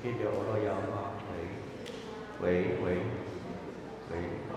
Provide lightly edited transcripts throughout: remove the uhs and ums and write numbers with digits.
去著烏魯腰嗎？喂喂喂喂，好。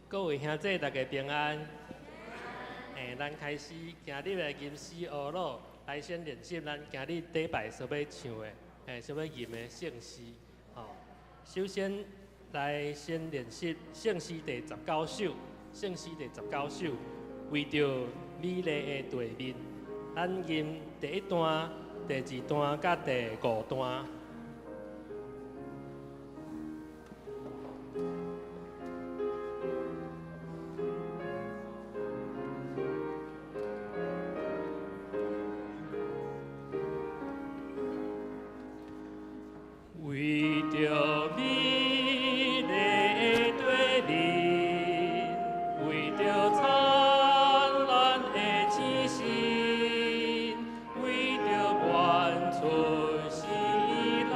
各位兄弟，大家平安。咱開始今日的吟詩學魯，來先練習咱今日禮拜所欲唱的，所欲吟的聖詩。吼，首先來先練習聖詩第19首，聖詩第十九首，為著美麗的地面，咱吟第一段、第二段佮第五段。為著美麗的地面，為著燦爛的星星，為著原出時來，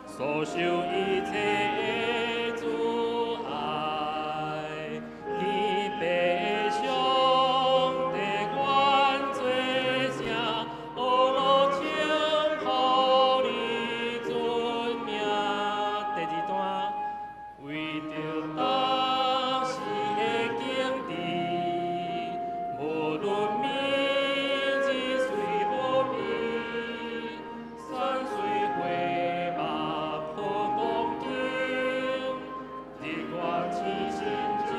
所受一切的阻礙，天父上帝願做聲，呵咾稱呼你尊名。第二段，為著當時的景致，無論明日雖無變，山水花木好光景，日月星星照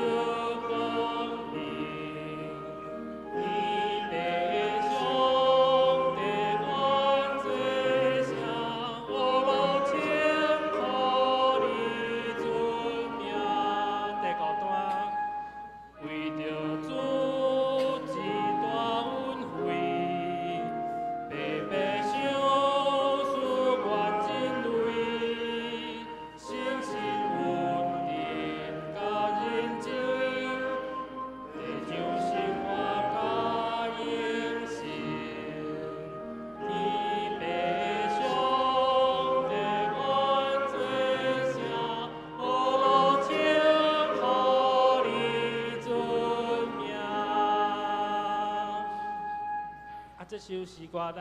光明。天父上帝願做聲，呵咾稱呼你尊名。第五段，為著主之大恩惠，白白賞賜願人類，誠實穩定佮認真，地上生活佮永生。天父上帝願做聲，呵咾稱呼你尊名。啊，這首詩歌咱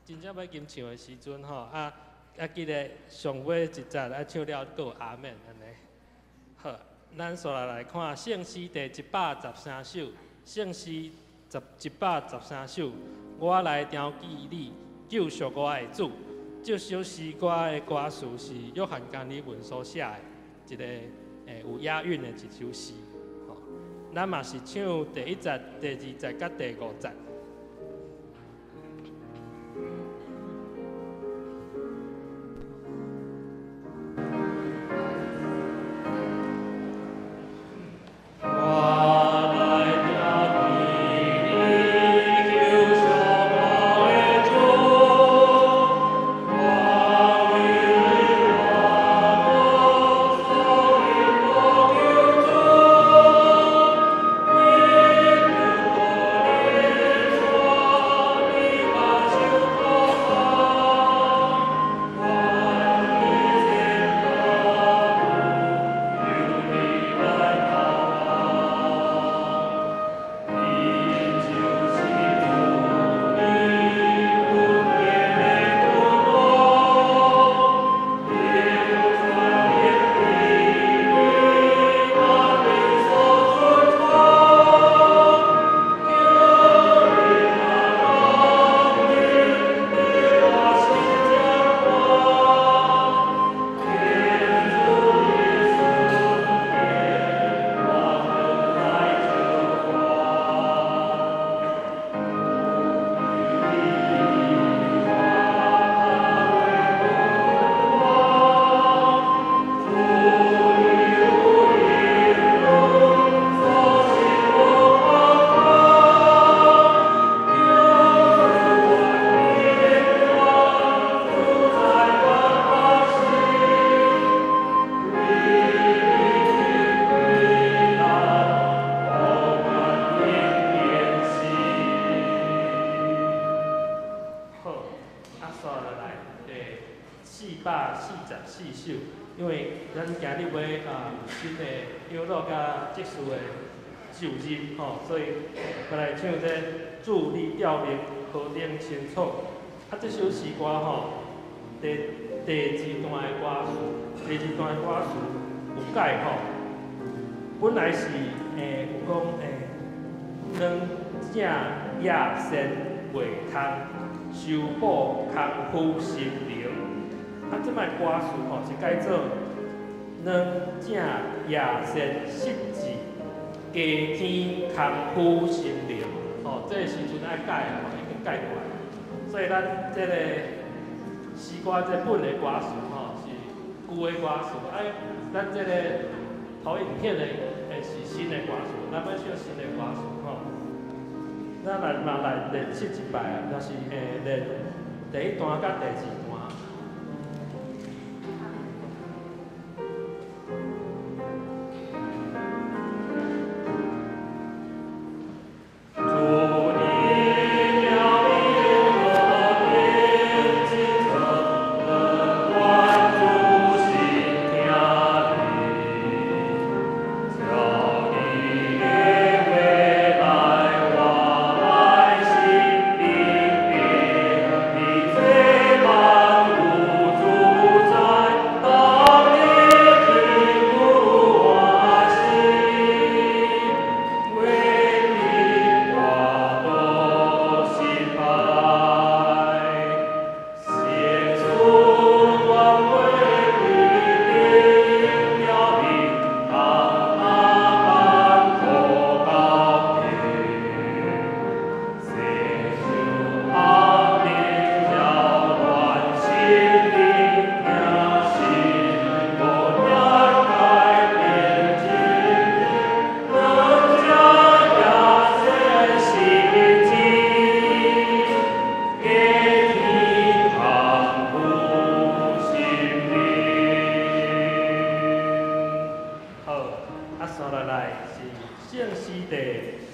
真正欲吟唱的時陣吼，記得上尾一節愛唱了閣有阿們按呢。好，咱紲落來看聖詩第113首，聖詩113首，我來牢記你救贖我的主。這首詩歌的歌詞是約翰甘利文所寫的一个有押韻的一首詩。吼，咱嘛是唱第一節、第二節佮第五節。我來牢記你救贖我的主，我為我所有救主，為著我的咱今日欲啊有新的长老佮执事的就任吼，所以欲來唱這主你召命何等清楚。啊，這首詩歌吼，第二段的歌詞，第二段的歌詞有改吼。本來是有講兩者野善袂通修補空虛心靈。啊，這擺歌詞吼是改做兩者野善失志，加添空虛心靈。吼，這個時陣愛改吼，已經改過來。所以咱這個詩歌這本的歌詞吼是舊的歌詞，哎，咱這個投影片的是新的歌詞，咱欲唱新的歌詞吼。咱來嘛來練習一擺啊，就是練第一段佮第二段。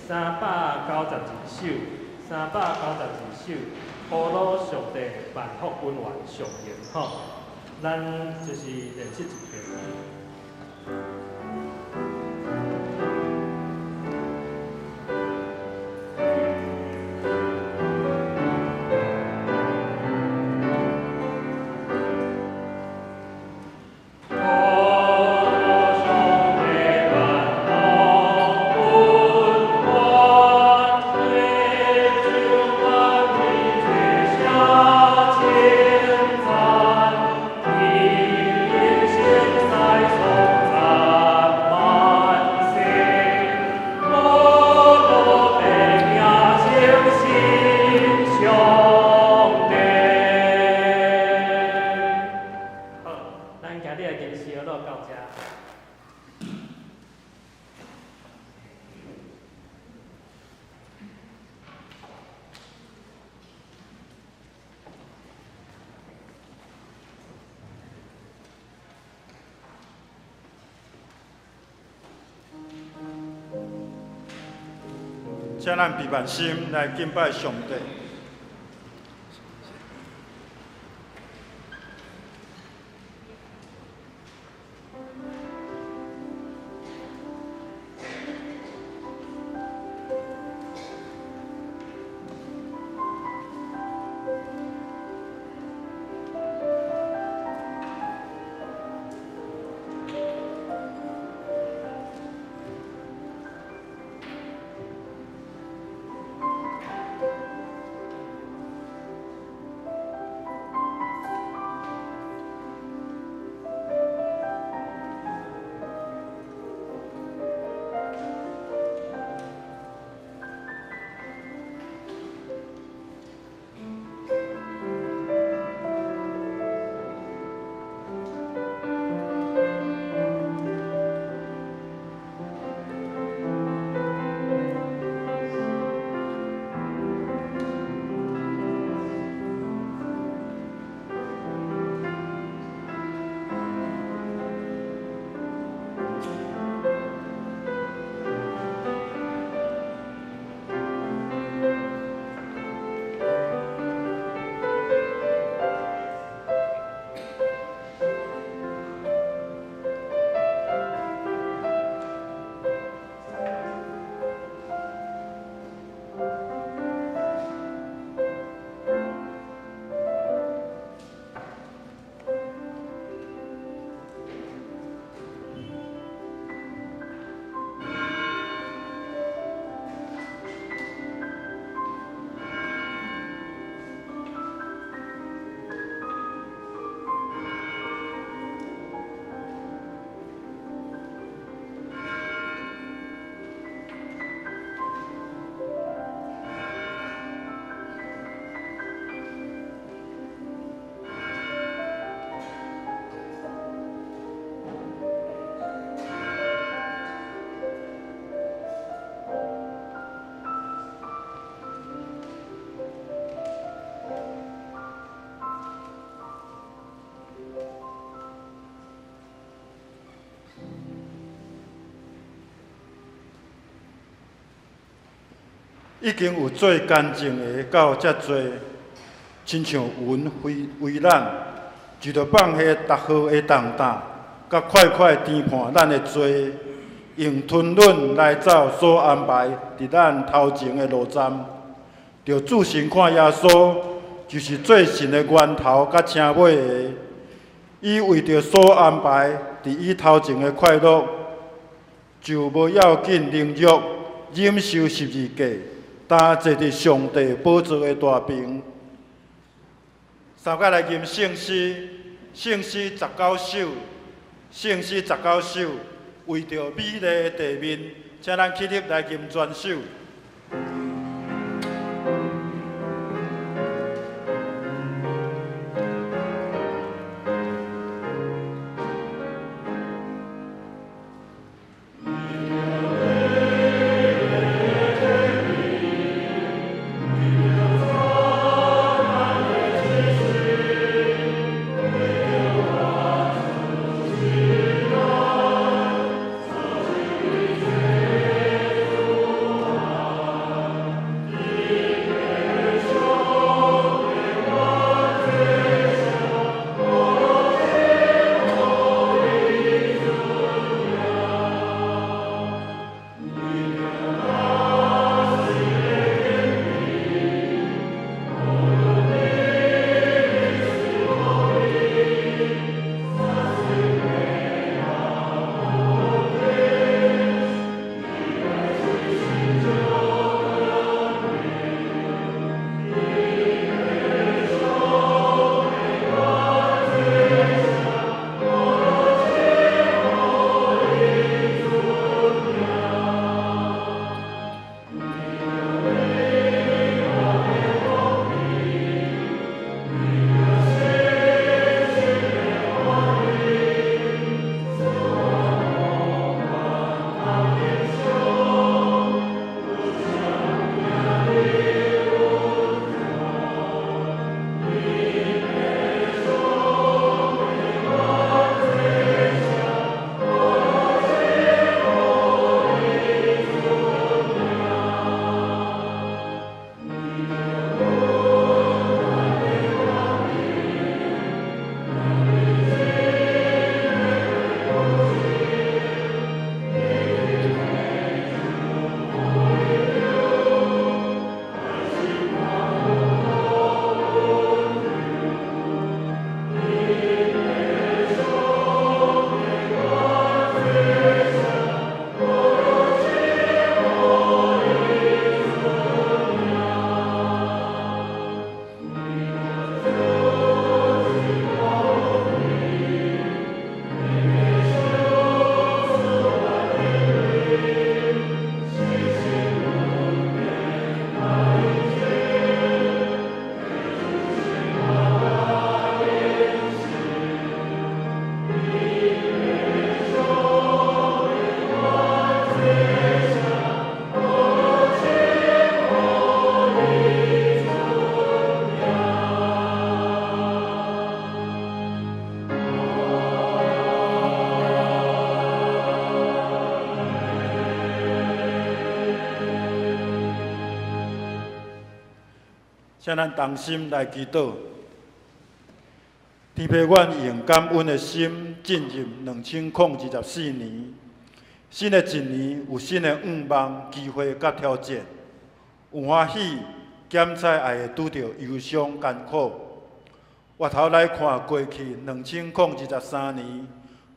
392首，392首，呼嚕上帝萬福本願上榮吼，咱就是練習一遍。請咱閉目心來敬拜上帝。已經有做乾淨的到遮濟，親像雲圍圍咱，就著放下逐號的重擔，佮快快填判咱的罪，用吞忍來走所安排佇咱頭前的路站，著注神看耶穌，就是做信的源頭佮成尾的。伊為著所安排佇伊頭前的快樂，就無要緊凌辱，忍受十字架，擔坐佇上帝寶座的大爿。三擺來吟聖詩，聖詩十九首，聖詩十九首，為著美麗的地面，請咱起立來吟全首。請咱同心來祈禱。天父，阮用感恩的心進入2024年，新的一年有新的願望、機會佮挑戰，有歡喜，減彩也會拄著憂傷艱苦。回頭來看過去2023年，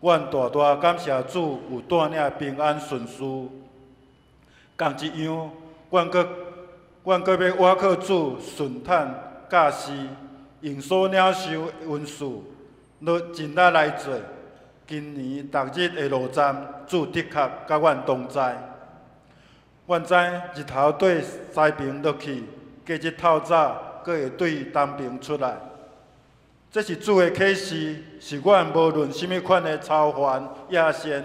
阮大大感謝主有帶領平安順遂。仝一樣，阮閣欲倚靠主順坦教示，用所領受的恩賜，落盡力來做。今年逐日的路站，主的確佮阮同在。阮知日頭對西爿落去，隔日透早閣會對東爿出來。這是主的啟示，是阮無論啥物款的操煩野線，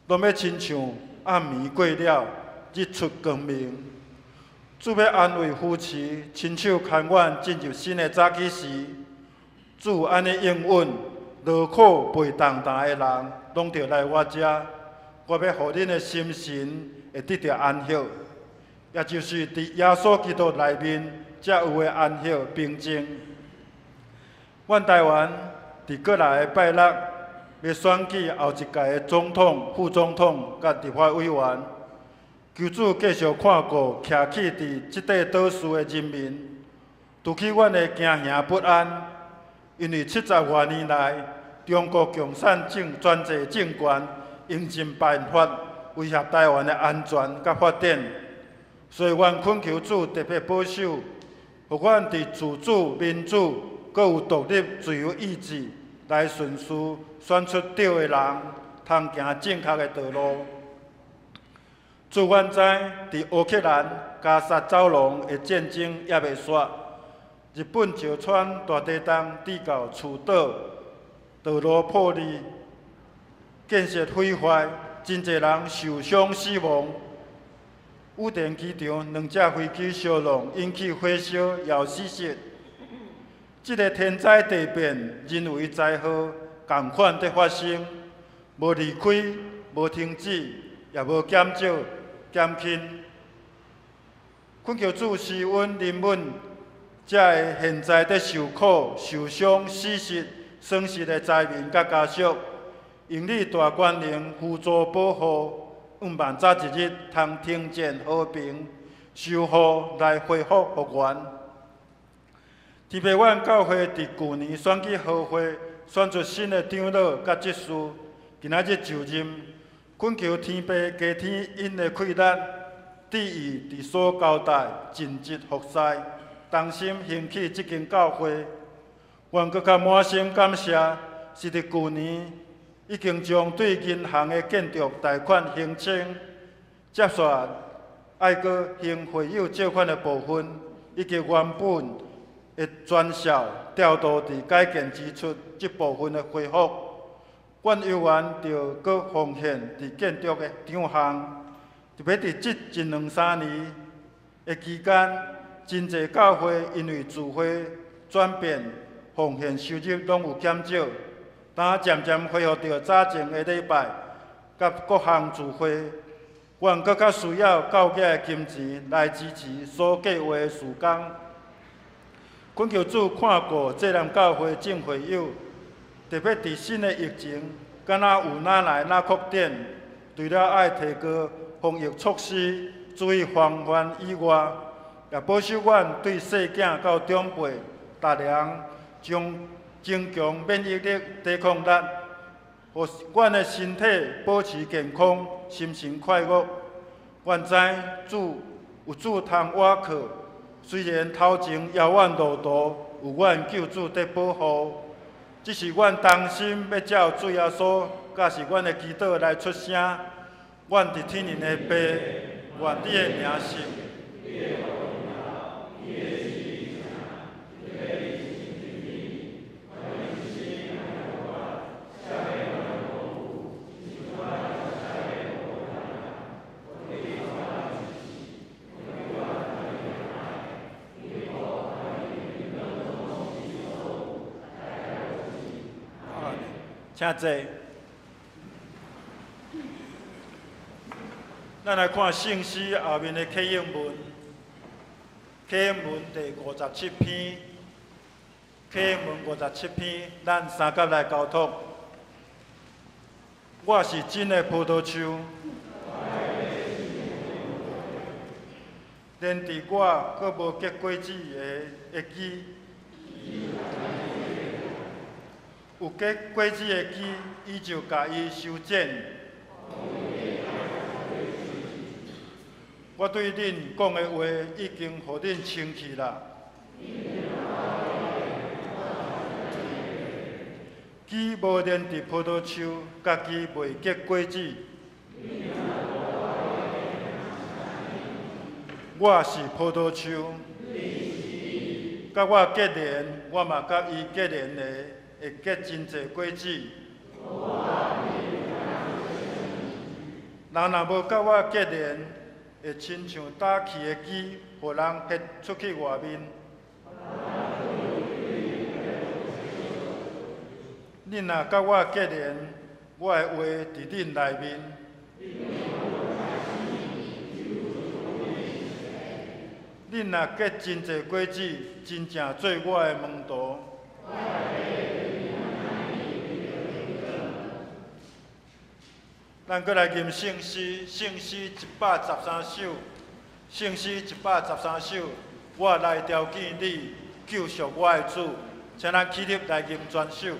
攏欲親像暗暝過了，日出光明。主欲安慰扶持，親手牽阮進入新的早起時，主按呢應允，勞苦背重擔的人，攏著來我遮，我欲予恁的心神會得著安息。也就是佇耶穌基督內面才有的安息平靜。阮台灣佇過來的拜六，欲選舉後一屆的總統、副總統佮立法委員。求主繼續看顧徛起佇這塊島嶼的人民，除去阮的驚惶不安，因為70外年來，中國共產政專制政權用盡辦法威脅台灣的安全佮發展，所以阮懇求主特別保守，予阮佇自主、民主、閣有獨立自由意志來順序選出對的人，通行正確的道路。主，阮知佇烏克蘭、加沙走廊的戰爭猶未煞，日本石川大地震致到厝倒、道路破裂、建設毀壞，真濟人受傷死亡。羽田機場兩架飛機相撞，引起火燒，也有死屍。這个天災地變、人為災禍，仝款佇發生，無離開，無停止，也無減少、減輕。懇求主施恩憐憫，遮个現在佇受苦、受傷、死失、損失的災民佮家屬，用你大權能扶助保護，向望早一日通停戰和平、修復來恢復復原。特別阮教會佇舊年選舉合會，選出新的長老佮執事，今仔日就任，懇求天父加添𪜶的氣力，賜予佇所交代盡職服侍，同心興起這間教會。阮閣較滿心感謝，是佇舊年已經將對銀行的建築貸款還清，接續愛閣還會友借款的部分，以及原本的專銷調度佇改建支出這部分的恢復。阮猶原著閣奉獻佇建築的獎項，特別佇這一兩三年的期間，真濟教會因為聚會轉變，奉獻收入攏有減少。當漸漸恢復著早前的禮拜，佮各項聚會，阮閣較需要夠額的金錢來支持所計劃的事工。懇求主看顧濟南教會眾會友，特別佇新的疫情，敢若有哪來哪擴展，除了愛提高防疫措施、注意防範以外，也保守阮對細囝到長輩，逐人將增強免疫力、抵抗力，予阮的身體保持健康，心情快樂。阮知主有主通倚靠，雖然頭前遙遠路途有阮救主佇保護，只是阮同心欲照主耶穌，佮是阮的祈禱來出聲。阮佇天靈的父，願你的名聖。請坐。咱來看聖詩後面的啟應文，啟應文第五十七篇，啟應文五十七篇，咱三甲來交托。我是真的葡萄樹，連佇我閣無結果子的枝，有結果子的枝，伊就共伊修剪。我對恁講的話已經予恁清氣啦。枝無連佇葡萄樹，家己袂結果子。我是葡萄樹，佮我結連，我嘛佮伊結連的，會結真濟果子。人若無佮我結連，會親像打去的枝，予人撇出去外面。恁若佮我結連，我的話佇恁內面。恁若結真濟果子，真正做我的門徒。咱閣來吟聖詩，聖詩113首，聖詩113首，我來朝見你，救贖我的主，請咱起立來吟全首。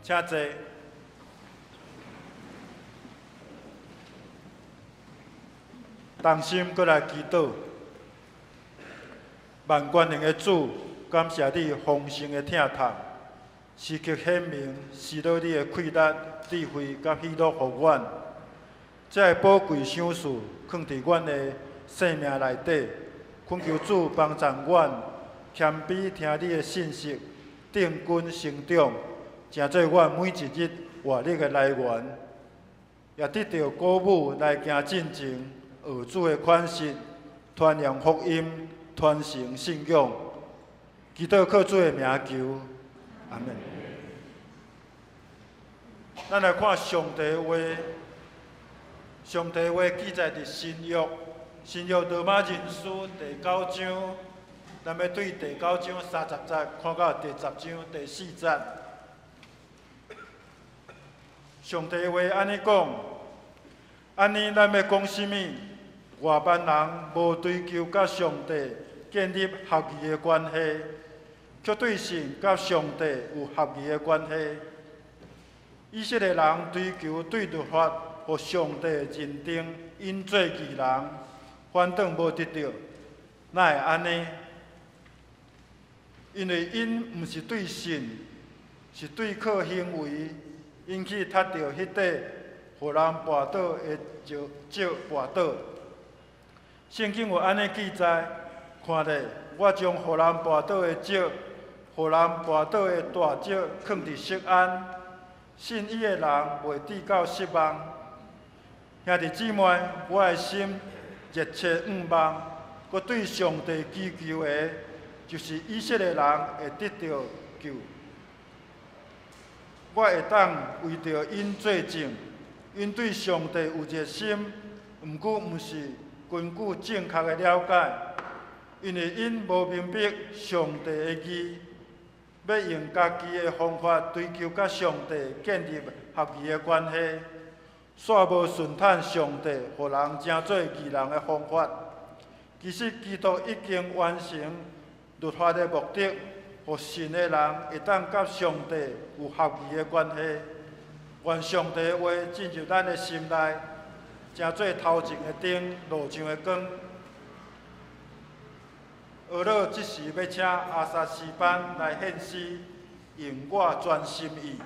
請坐。同心閣來祈禱。萬全能的主，感謝你豐盛的疼痛，時刻顯明施予你的氣力、智慧佮喜樂予阮。這个寶貴賞賜囥佇阮的生命內底，懇求主幫助阮謙卑聽你的信息，定根成長，成做阮每一日活力的來源，也得著鼓舞來行進前，學主的款式，傳揚福音，傳承信仰。祈禱靠主的名求，阿們。咱來看上帝話，上帝話記載佇新約，新約羅馬人書第九章，咱欲對第九章30節看到第10章第4節。上帝話按呢講，按呢咱欲講啥物？外邦人無追求佮上帝建立合宜的關係，卻對神佮上帝有合宜的關係。以色列人追求對律法予上帝認定𪜶做義人，反轉無得著，哪會按呢？因為𪜶毋是對神，是對靠行為，𪜶去踢著彼塊予人跋倒的石石跋倒。聖經有按呢記載，看咧，我將予人跋倒的石，予人跋倒的大石囥佇錫安，信伊的人袂致到失望。兄弟姊妹，我的心熱切向望，閣對上帝祈求的，就是以色列人會得著救。我會當為著𪜶做證，𪜶對上帝有熱心，毋過毋是根據正確的了解，因為𪜶無明白上帝的義，欲用家己的方法追求佮上帝建立合宜的關係，煞無順趁上帝予人成做義人的方法。其實基督已經完成律法的目的，予信的人會當佮上帝有合宜的關係。願上帝的話進入咱的心內，成做頭前的燈，路上的光。俄勒這時欲請阿薩詩班來獻詩，用我全心意。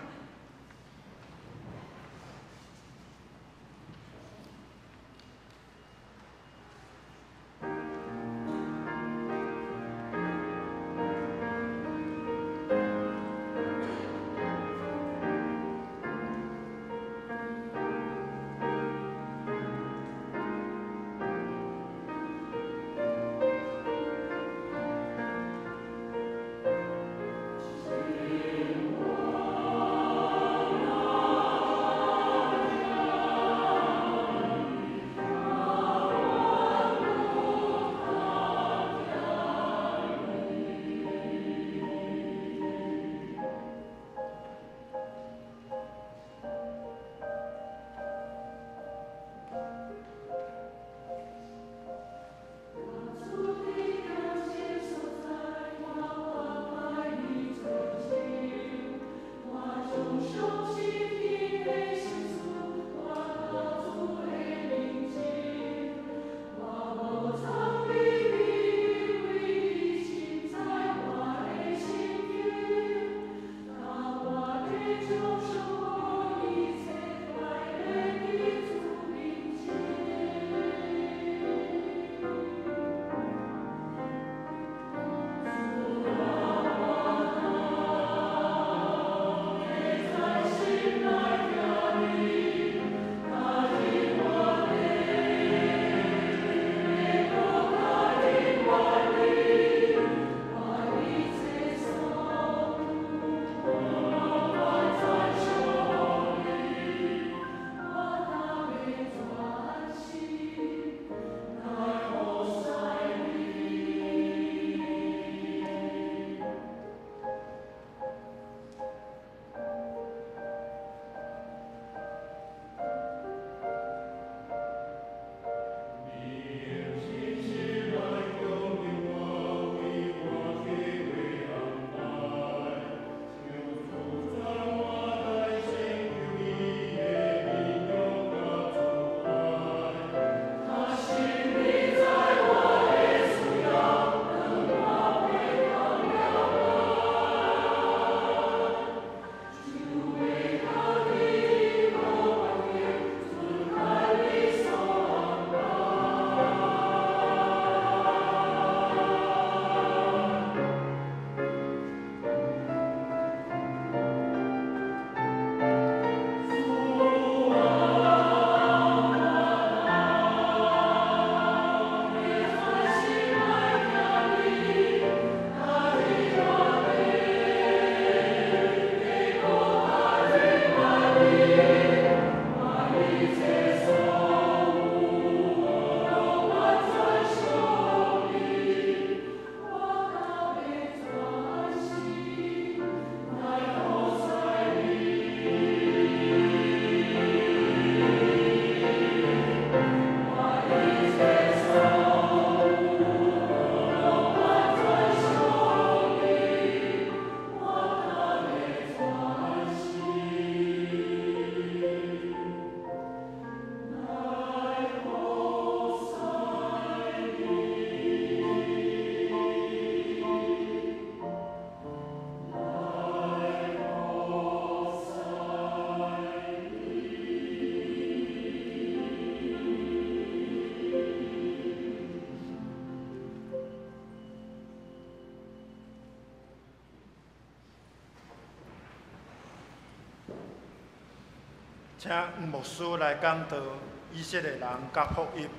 用我。請黃牧師來講道，以色列人佮福音。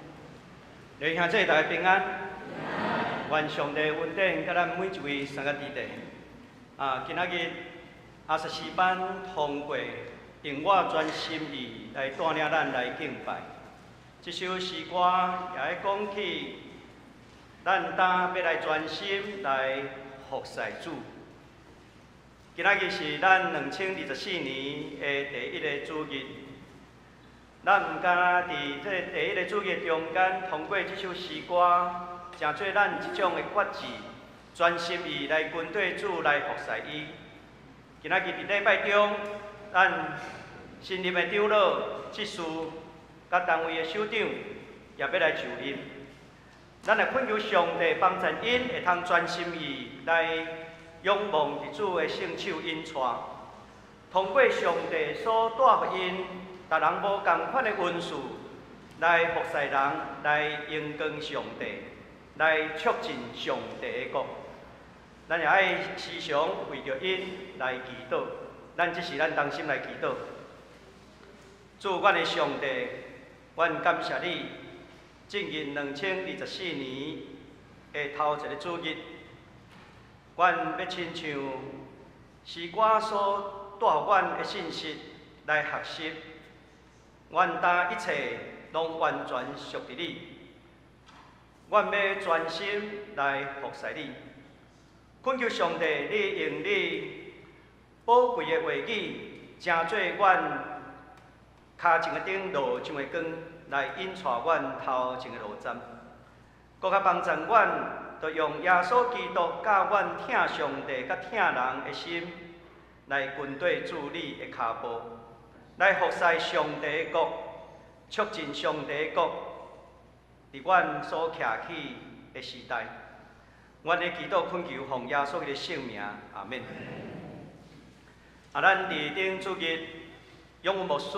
弟兄姊妹大家平安，願上帝恩典佮咱每一位三個弟弟。啊，今仔日阿實詩班通過用我全心意來帶領咱來敬拜。這首詩歌也會講起，咱當欲來專心來服侍主。今仔日是咱2024年的第一个主日，咱毋敢若佇這个第一个主日中間，通過這首詩歌，成做咱一種的決志，專心意來跟綴主來服侍伊。今仔日佇禮拜中，咱新任的長老、執事、佮單位的首長也欲來就任。咱來懇求上帝幫助𪜶會通專心意來仰望佇主的聖手引帶，通過上帝所帶予𪜶，逐人無仝款的恩賜來服侍人，來榮光上帝，來促進上帝的國。咱也愛時常為著𪜶來祈禱，咱這時咱同心來祈禱。主，阮的上帝，阮感謝你，進入2024年的頭一个主日，阮欲親像詩歌所帶予阮的信息來學習，阮當一切攏完全屬佇你，阮欲專心來服侍你。懇求上帝，你用你寶貴的話語，成做阮跤前的燈，路上的光，來引帶阮頭前的路站。閣較幫助阮，就用耶穌基督教阮疼上帝佮疼人的心，來跟綴主你的跤步，來服侍上帝的國，促進上帝的國，佇阮所徛起的時代。阮的祈禱懇求奉耶穌的聖名，阿們。啊，咱佇頂主日，永文牧師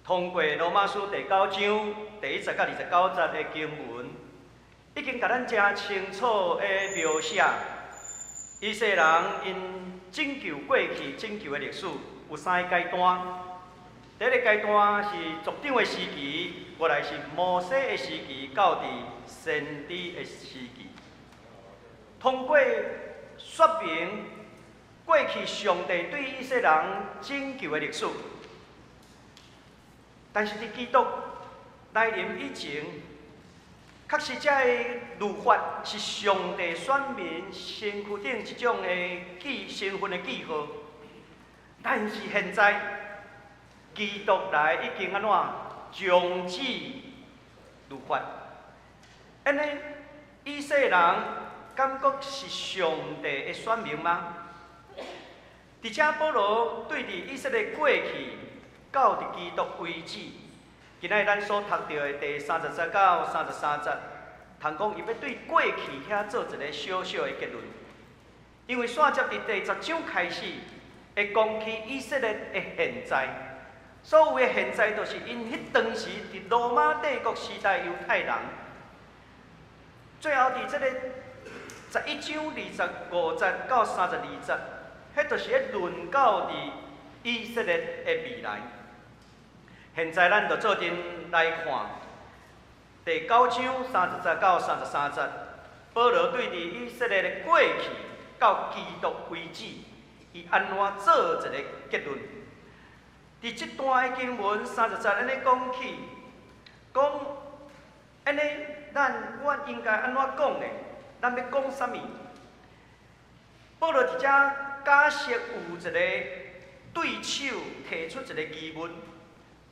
通過羅馬書第九章第一節到29節的經文，已經共咱誠清楚的描寫，以色列人𪜶拯救過去拯救的歷史有三个階段。第一个階段是族長的時期，過來是摩西的時期，到佇先知的時期。通過說明過去上帝對以色列人拯救的歷史，但是佇基督來臨以前，確實這个律法是上帝選民身軀頂一種的記身份的記號。但是現在基督來已經按怎終止律法，按呢以色列人敢閣是上帝的選民嗎？佇遮保羅對佇以色列過去到佇基督為止，今仔日咱所讀著的第三十節到三十三節，通講伊欲對過去遐做一个小小的結論。因為煞接佇第十章開始，會講起以色列的現在。所謂的現在，就是𪜶彼當時佇羅馬帝國時代猶太人。最後佇這个11章25節到32節，彼就是咧論到佇以色列的未來。現在咱就做陣來看第九章三十節到三十三節，保羅對佇以色列的過去到基督為止，伊按怎做一个結論？佇這段的經文三十節按呢講起，講按呢，咱阮應該按怎講呢？咱欲講啥物？保羅佇遮假設有一個對手提出一個疑問，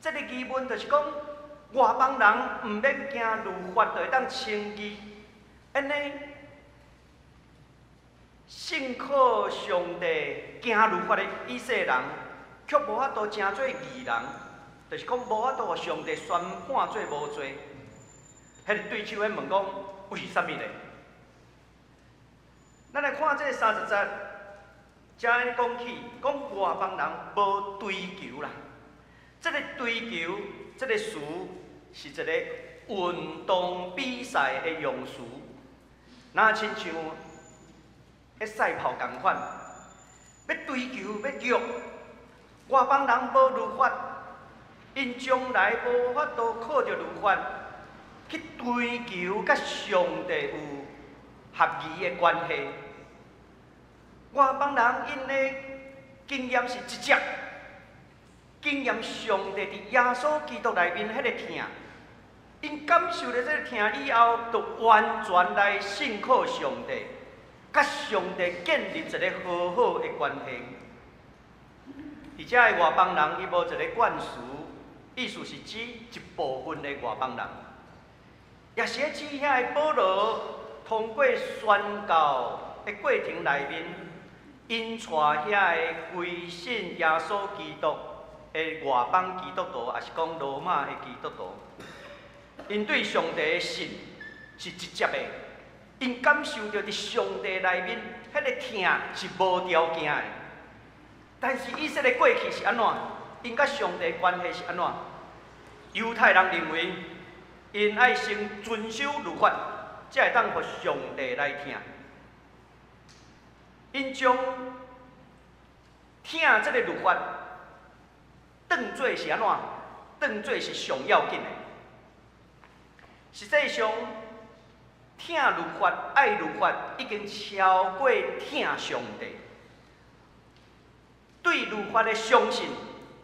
這个疑問就是講，外邦人毋免行律法就會當稱義，按呢信靠上帝行律法的以色列人，卻無法度成做義人，就是講無法度予上帝宣判做無罪。彼个對手咧問講，為啥物咧？咱來看這个三十節，遮按呢講起，講外邦人無追求啦。這个追求，這个詞是一个運動比賽的用詞，若親像彼賽跑仝款，欲追求欲躍，外邦人無律法， 𪜶從來無法度靠著律法去追求佮上帝有合宜的關係。外邦人𪜶的經驗是直接經驗上帝佇耶穌基督內面彼个疼，𪜶感受著這个疼以後，就完全來信靠上帝，佮上帝建立一个和好的關係。佇遮的外邦人，伊無一个冠詞，意思是指一部分的外邦人，也是咧指遐个保羅通過宣教的過程內面，𪜶帶遐个歸信耶穌基督的外邦基督徒，抑是講羅馬的基督徒，𪜶對上帝的信是直接的，𪜶感受著佇上帝內面彼个疼是無條件的。但是以色列過去是按怎？𪜶佮上帝關係是按怎？猶太人認為，𪜶愛先遵守律法，才會當予上帝來疼。𪜶將疼這个律法當做是按怎？當做是上要緊的。實際上，疼律法、愛律法已經超過疼上帝。對律法的相信，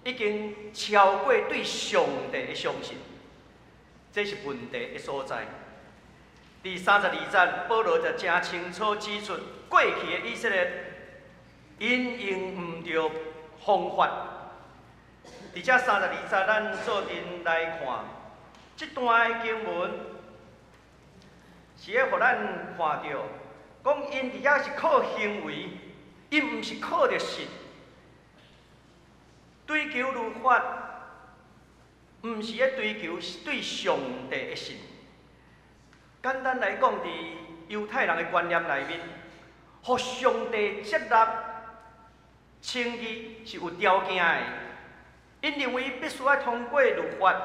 已經超過對上帝的相信，這是問題的所在。佇32節，保羅就誠清楚指出，過去的以色列𪜶用毋著方法。佇這32節，咱做陣來看這段的經文，是咧予咱看著，講𪜶佇遐是靠行為，𪜶毋是靠著信。追求律法，毋是咧追求對上帝的信。簡單來講，佇猶太人的觀念內面，予上帝接納稱義是有條件的。𪜶認為必須愛通過律法，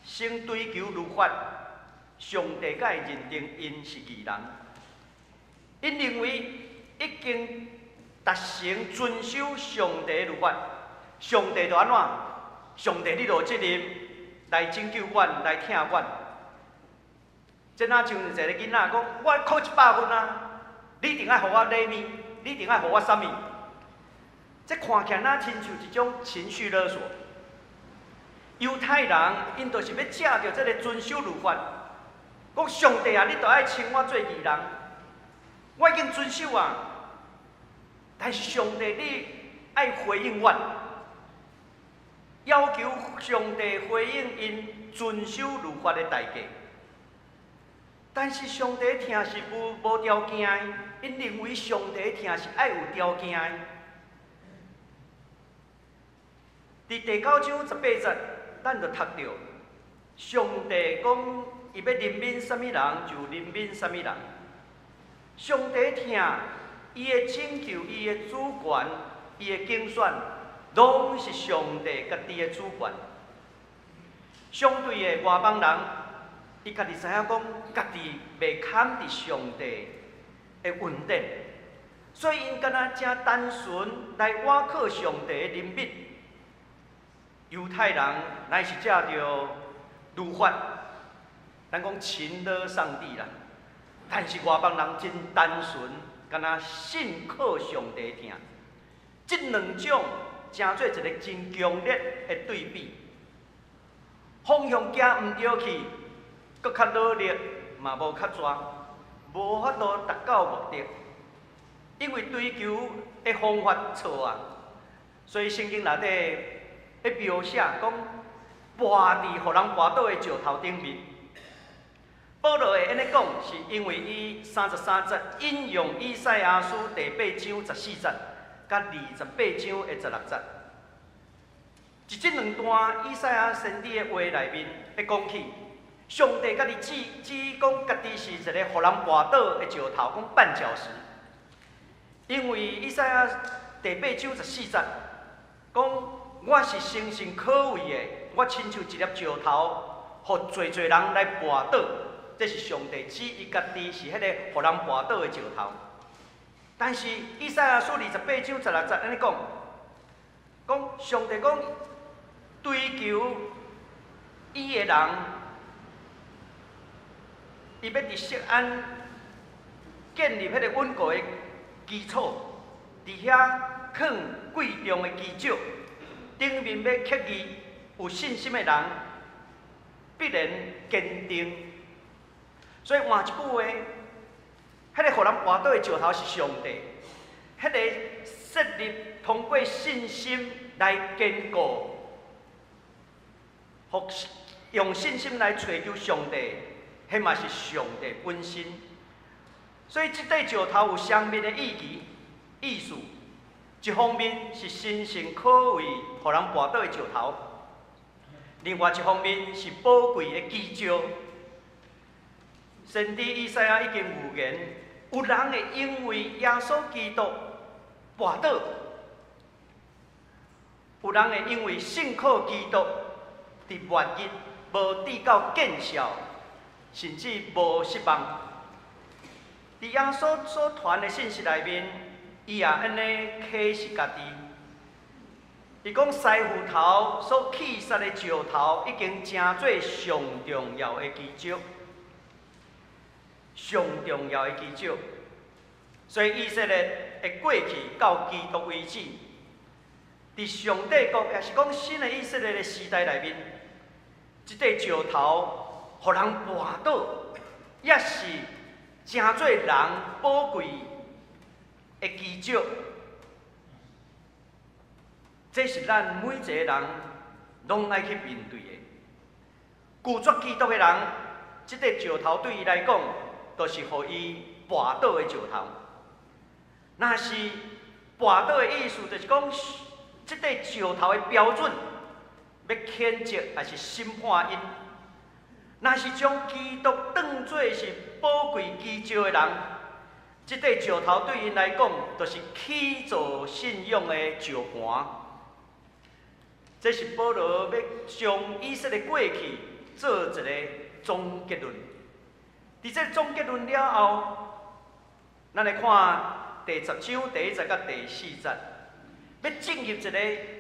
先追求律法，上帝才會認定𪜶是義人。𪜶認為已經達成遵守上帝的律法，上帝就按怎？上帝你就有責任來拯救阮，來疼阮。這若像一个囡仔講，我考100分啊，你一定愛予我禮物，你一定愛予我啥物？這看起來若親像一種情緒勒索。猶太人𪜶就是欲藉著這个遵守律法，講上帝啊，你著愛稱我做義人，我已經遵守啊，但是上帝你愛回應我，要求上帝回應𪜶遵守律法的代價。但是上帝疼是無條件的，𪜶認為上帝疼是愛有條件的。佇第九章18節，咱就讀著上帝講，伊欲憐憫啥物人就憐憫啥物人。上帝疼，伊的拯救、伊的主權、伊的揀選，攏是上帝家己的主權。相對的外邦人，伊家己知影講，家己袂堪佇上帝的恩典，所以𪜶敢若誠單純來倚靠上帝的憐憫。猶太人乃是藉著律法，咱講情勒上帝啦。但是外邦人真單純，敢若信靠上帝疼。這兩種成做一个真強烈的對比，方向行毋著去，閣較努力嘛無較濟，無法度達到目的，因為追求的方法錯啊。所以聖經內底咧描寫講，跋佇予人跋倒的石頭頂面。保羅會按呢講，是因為伊33節引用以賽亞書第八章14節，佮28章的16節。佇這兩段以賽亞先知的話內面，咧講起上帝家己指指講家己是一个予人跋倒的石頭，講絆腳石。因為以賽亞第八章十四節講，我是神聖可畏的，我親像一粒石頭，予濟濟人來跋倒。這是上帝指伊家己是彼个予人跋倒的石頭。但是以賽亞書28章16節按呢講，講上帝講，追求伊的人，伊欲佇錫安建立彼个穩固的基礎，佇遐囥貴重的基石，頂面欲刻字有信心的人，必然堅定。所以換一句話，彼个予人跋倒的石頭是上帝，彼个設立通過信心來堅固，用信心來揣求上帝，彼嘛是上帝本身。所以這塊石頭有雙面的意義、意思。一方面是神聖可畏、予人跋倒的石頭；另外一方面是寶貴的基石。先知以賽亞已經預言，有人會因為耶穌基督跋倒，有人會因為信靠基督，佇末日無得到見效，甚至無失望。佇耶穌所傳的信息內面，伊也按呢啟示家己。伊講師傅頭所棄殺的石頭，已經成做上重要的基石，上重要的基石。所以以色列的過去到基督為止，佇上帝國，抑是講新的以色列的時代內面，這塊石頭予人跋倒，抑是成做人寶貴的基石。這是咱每一個人攏愛去面對的。拒絕基督的人，這塊石頭對伊來講，就是予伊跋倒的石頭。若是跋倒的意思，就是講，這塊石頭的標準，欲譴責抑是審判𪜶。若是將基督當做是寶貴基石的人，這塊石頭對𪜶來講，就是起造信仰的石盤。這是保羅欲將以色列過去做一个總結論。佇這个總結論了後，咱來看第10章第1節佮第4節，欲進入一个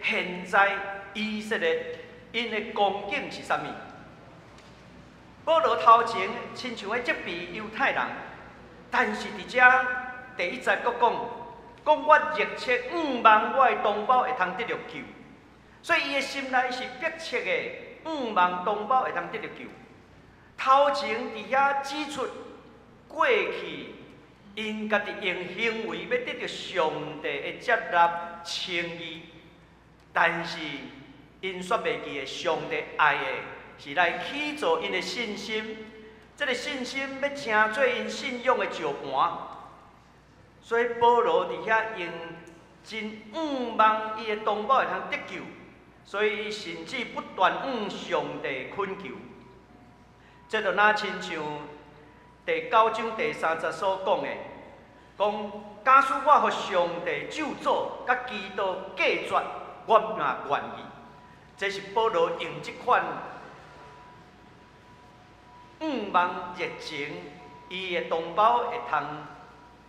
現在以色列𪜶的光景是啥物？保羅頭前親像咧責備猶太人，但是佇遮第一節閣講，講我熱切向望我的同胞會通得著救，所以伊的心內是迫切的，向望同胞會通得著救。頭前佇遐指出過去，𪜶家己用行為欲得著上帝的接納稱義，但是𪜶煞袂記得上帝愛的是來起造𪜶的信心，這个信心欲成做𪜶信仰的石盤。所以保羅佇遐用真向望伊的同胞會通得救，所以伊甚至不斷向上帝懇求。這就若親像第9章第3節所講的，講假使我予上帝咒詛，佮基督隔絕，我嘛願意。這是保羅用這款向望熱情，伊的同胞會通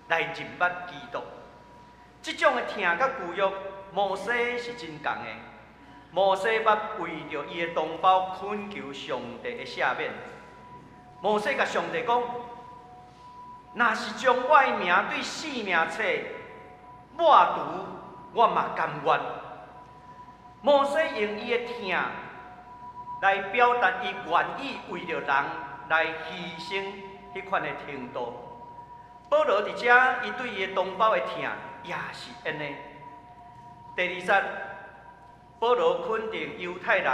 來認捌基督。這種的疼佮舊約，摩西是真仝的。摩西捌為著伊的同胞懇求上帝的赦免。摩西共上帝講：若是將我的名對生命冊抹除，我嘛甘願。摩西用伊的疼來表達伊願意為著人來犧牲彼款的程度。保羅佇遮，伊對伊的同胞的疼也是按呢。第二節，保羅肯定猶太人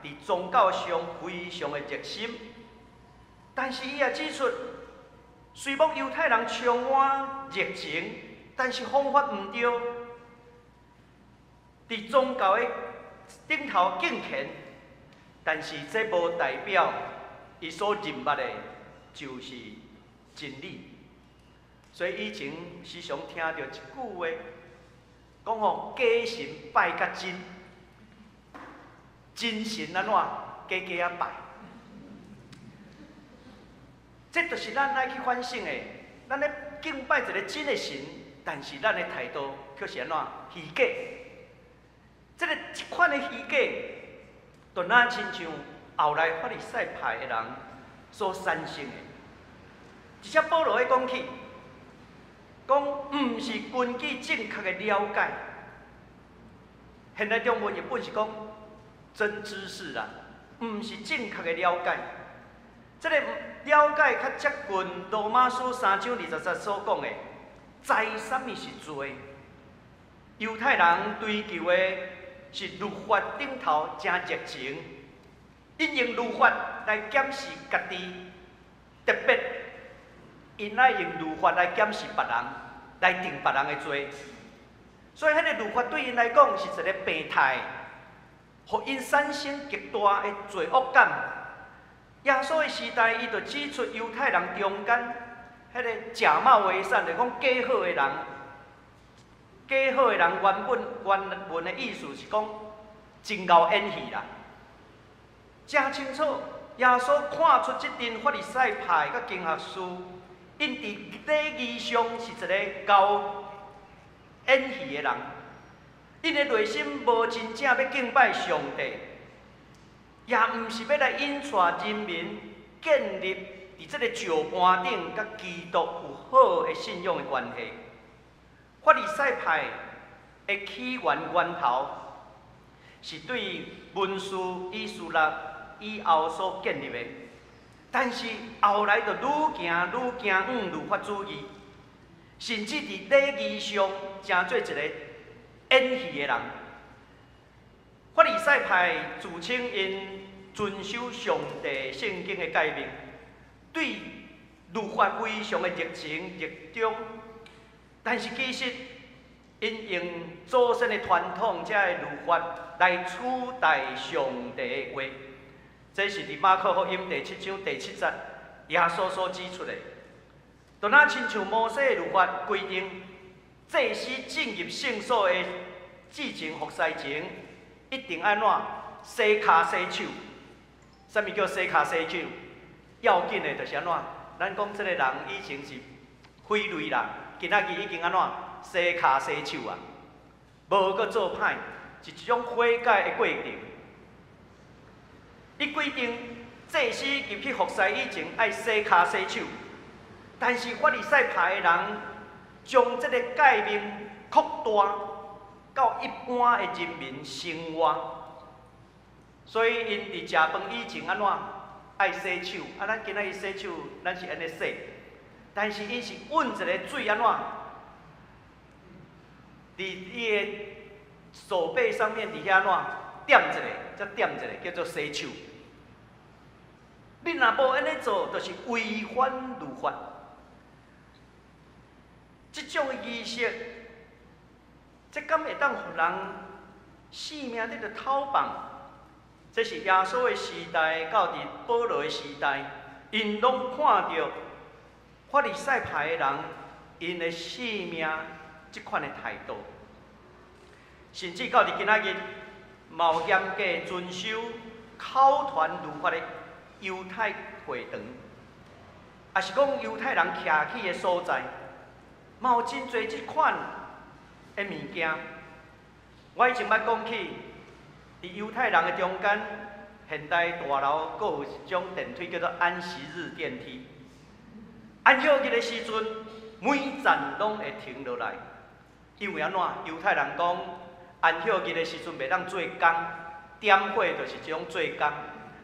佇宗教上非常的熱心，但是伊也指出，雖罔猶太人充滿熱情，但是方法毋對，佇宗教的頂頭敬虔，但是這無代表伊所認捌的就是真理。所以以前時常聽著一句話，講吼假神拜較真，真神按怎假假仔拜。這就是咱愛去反省的。咱咧敬拜一个真的神，但是咱的態度卻是按怎虛假。這款的虛假，就若親像後來法利賽派的人所產生的。而且保羅咧講起，講毋是根據正確的了解。現代中文譯本是講真知識啦，毋是正確的了解。這个了解較接近羅馬書3章20節所講的，知啥物是罪。猶太人追求的是律法頂頭誠熱情，𪜶用律法來檢視家己，特別𪜶愛用律法來檢視別人，來定別人的罪。所以，彼個律法對𪜶來講是一个病態，予𪜶產生極大的罪惡感。耶穌的時代，伊就指出猶太人中間彼个假冒為善，就講假好的人，假好的人原本原文的意思是講真𠢕演戲啦。誠清楚，耶穌看出這陣法利賽派佮經學士，𪜶佇禮儀上是一个𠢕演戲的人，𪜶的內心無真正欲敬拜上帝，也毋是欲來引帶人民建立佇這个石盤頂佮基督有好的信仰的關係。法利賽派的起源源頭是對文士以斯拉以後所建立的，但是後來就愈行愈行往律法主義，甚至佇禮儀上成做一个演戲的人。法利賽派自稱𪜶遵守上帝聖經的誡命，對律法非常的熱情熱衷，但是其實𪜶用祖先的傳統這个律法來取代上帝的話，這是佇馬可福音第7章第7節耶穌所指出的。就若親像摩西的律法規定，祭司進入聖所的之前服侍前，一定按怎洗跤洗手。啥物叫洗跤洗手？要緊的就是按怎？咱講這个人以前是匪類啦，今仔日已經按怎洗跤洗手啊？無閣做歹，是一種悔改的過程。伊規定祭司入去服侍以前愛洗跤洗手，但是法利賽派的人將這个誡命擴大到一般的人民生活，所以𪜶佇食飯以前按怎愛洗手？啊，咱今仔日洗手，咱是按呢洗，但是𪜶是揾一个水按怎？佇伊的手背上面佇遐按怎點一下，才點一下，叫做洗手。你若無按呢做，就是違反律法。這種的儀式，這敢會當予人性命得著偷放？這是耶穌的時代到佇保羅的時代，𪜶攏看著法利賽派的人，𪜶的性命這款的態度，甚至到佇今仔日，嘛有嚴格遵守口傳律法的猶太會堂，抑是講猶太人徛起的所在，嘛有真濟這款的物件。我以前捌講起，佇猶太人的中間，現代大樓閣有一種電梯叫做安息日電梯。安息日的時陣，每站攏會停落來，因為按怎？猶太人講，安息日的時陣袂當做工，點火就是一種做工。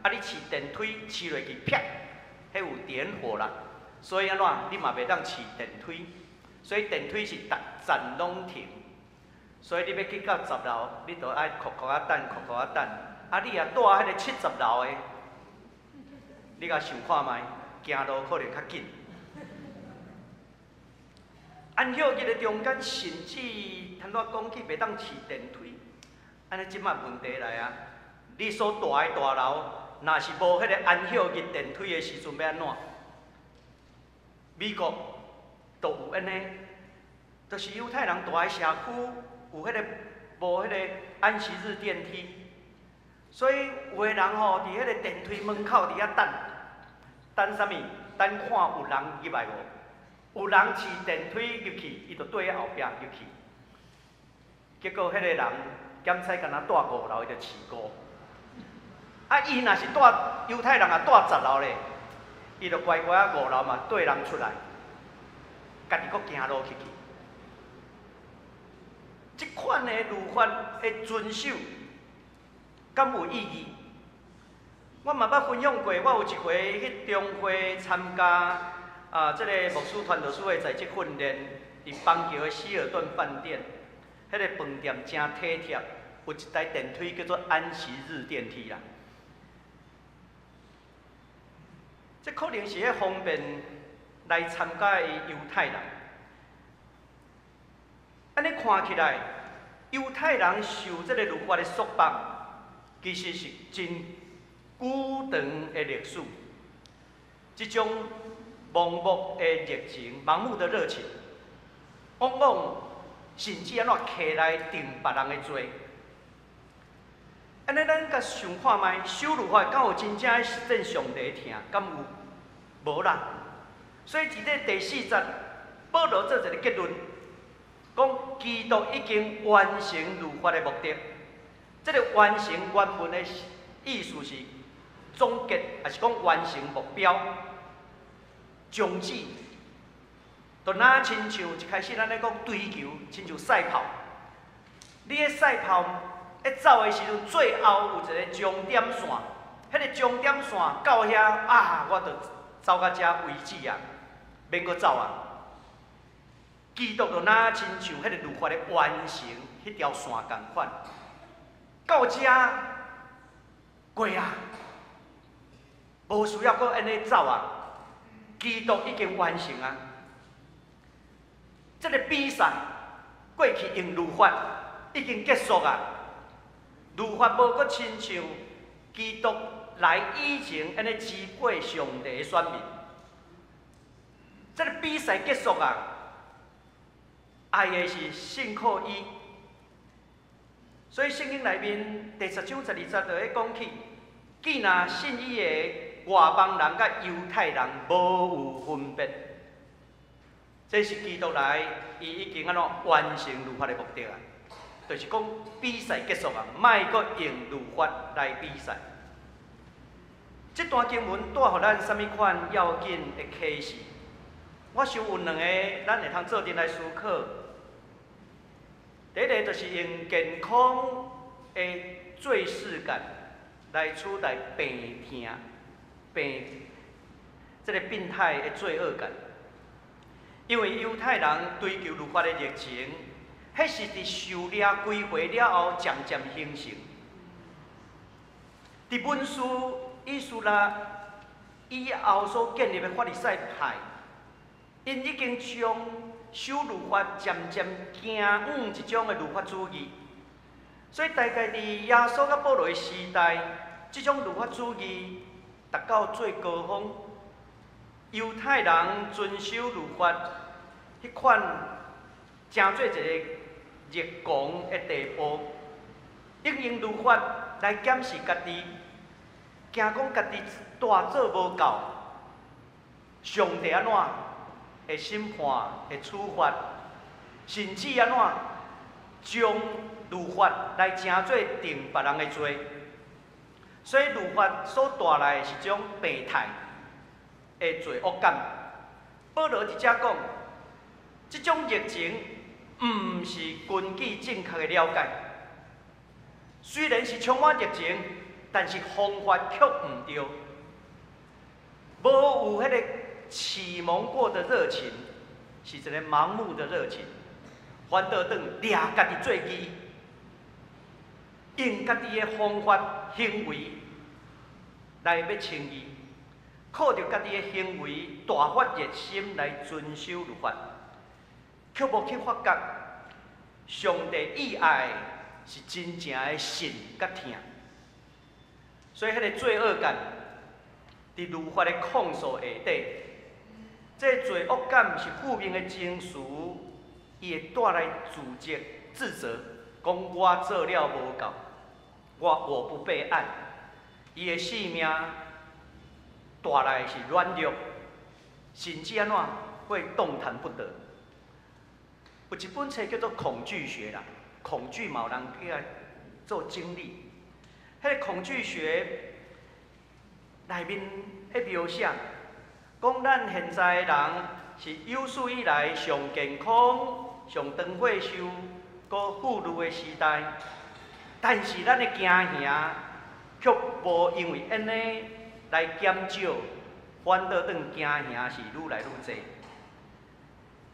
啊！你飼電梯飼落去，啪，彼有點火啦。所以按怎？你嘛袂當飼電梯，所以電梯是逐站攏停。所以你欲去到10樓，你就愛苦苦仔等，苦苦仔等。啊，你若蹛彼个70樓的，你共想看覓，行路可能較緊。安息日的中間，甚至頭拄仔講起袂當飼電梯，按呢這馬問題來啊！你所蹛的大樓，若是無彼个安息日電梯的時陣，欲按怎？美國都有按呢，就是猶太人蹛的社區有彼个無彼个安息日電梯，所以有的人吼佇彼个電梯門口佇遐等，等啥物？等看有人入來無？有人飼電梯入去，伊就綴後壁入去。結果彼个人檢測敢若蹛5樓，伊就飼5。啊，伊若是蹛猶太人啊，蹛十樓咧，伊就乖乖仔五樓嘛綴人出來，家己閣行路去去。這款的律法的遵守，敢有意義？我嘛捌分享過，我有一回去中會參加啊，這個牧師傳道師的在職訓練，佇板橋的希爾頓飯店，彼個飯店誠體貼，有一台電梯叫做安息日電梯啦。這可能是彼方便來參加的猶太人。按呢看起來，猶太人受這個律法的束縛，其實是真久長的歷史。這種盲目的熱情、盲目的熱情，往往甚至按怎起來定別人的罪。按呢，咱共想看覓，守律法敢有真正的實踐上帝的疼？敢有？無啦。所以佇這第四節，保羅做一個結論，講基督已經完成律法的目的。這個完成原文的意思是總結，抑是講完成目標、終止。就若親像一開始咱咧講追求，親像賽跑。你咧賽跑咧走的時陣，最後有一個終點線，彼個終點線到遐啊，我就走到遮為止啊，免閣走啊。基督就若親像彼個律法的完成，彼條線仝款，到遮過啊，無需要閣按呢走啊。基督已經完成啊。這個比賽過去用律法已經結束啊。律法無閣親像基督來以前按呢支配上帝的選民。這個比賽結束啊，愛的是信靠伊。所以聖經內面第十章十二節就咧講起，既若信伊的外邦人佮猶太人無有分別，這是基督來，伊已經按怎完成律法的目的啊，就是講比賽結束啊，莫閣用律法來比賽。這段經文帶予咱啥物款要緊的啟示？我想有兩個，咱會通做陣來思考。第一個就是用健康的罪識感來取代病痛、病這個病態的罪惡感。因為猶太人追求律法的熱情，彼是佇受掠歸回了後漸漸形成。佇文士以斯拉以後所建立的法利賽派，𪜶已經將守律法漸漸走向一種的律法主義，所以大概佇耶穌佮保羅的時代，這種律法主義達到最高峰。猶太人遵守律法，彼款成做一個熱狂的地步，應用律法來檢視家己，驚講家己大做無夠，上帝按怎會審判、會處罰，甚至按怎將律法來成做定別人的罪，所以律法所帶來的是種病態的罪惡感。保羅佇遮講，這種熱情毋是根據正確的了解，雖然是充滿熱情，但是方法卻毋對，無有彼個啟蒙過的熱情，是一個盲目的熱情，反倒轉掠家己做義，用家己的方法行為來欲稱義，靠著家己的行為大發熱心來遵守律法，卻無去發覺上帝意愛是真正的信佮疼，所以彼個罪惡感佇律法的控訴下底，這罪惡感是負面的情緒，伊會帶來自責、自責，講我做了無夠，我不被愛，伊的性命帶來的是軟弱，甚至按怎會動彈不得。有一本冊叫做《恐懼學》啦，恐懼嘛有人去來做整理。彼個恐懼學內面的描寫，講咱現在人是有史以來上健康、上長歲壽、閣富裕的時代，但是咱的驚嚇卻無因為按呢來減少，反倒轉驚嚇是愈來愈濟。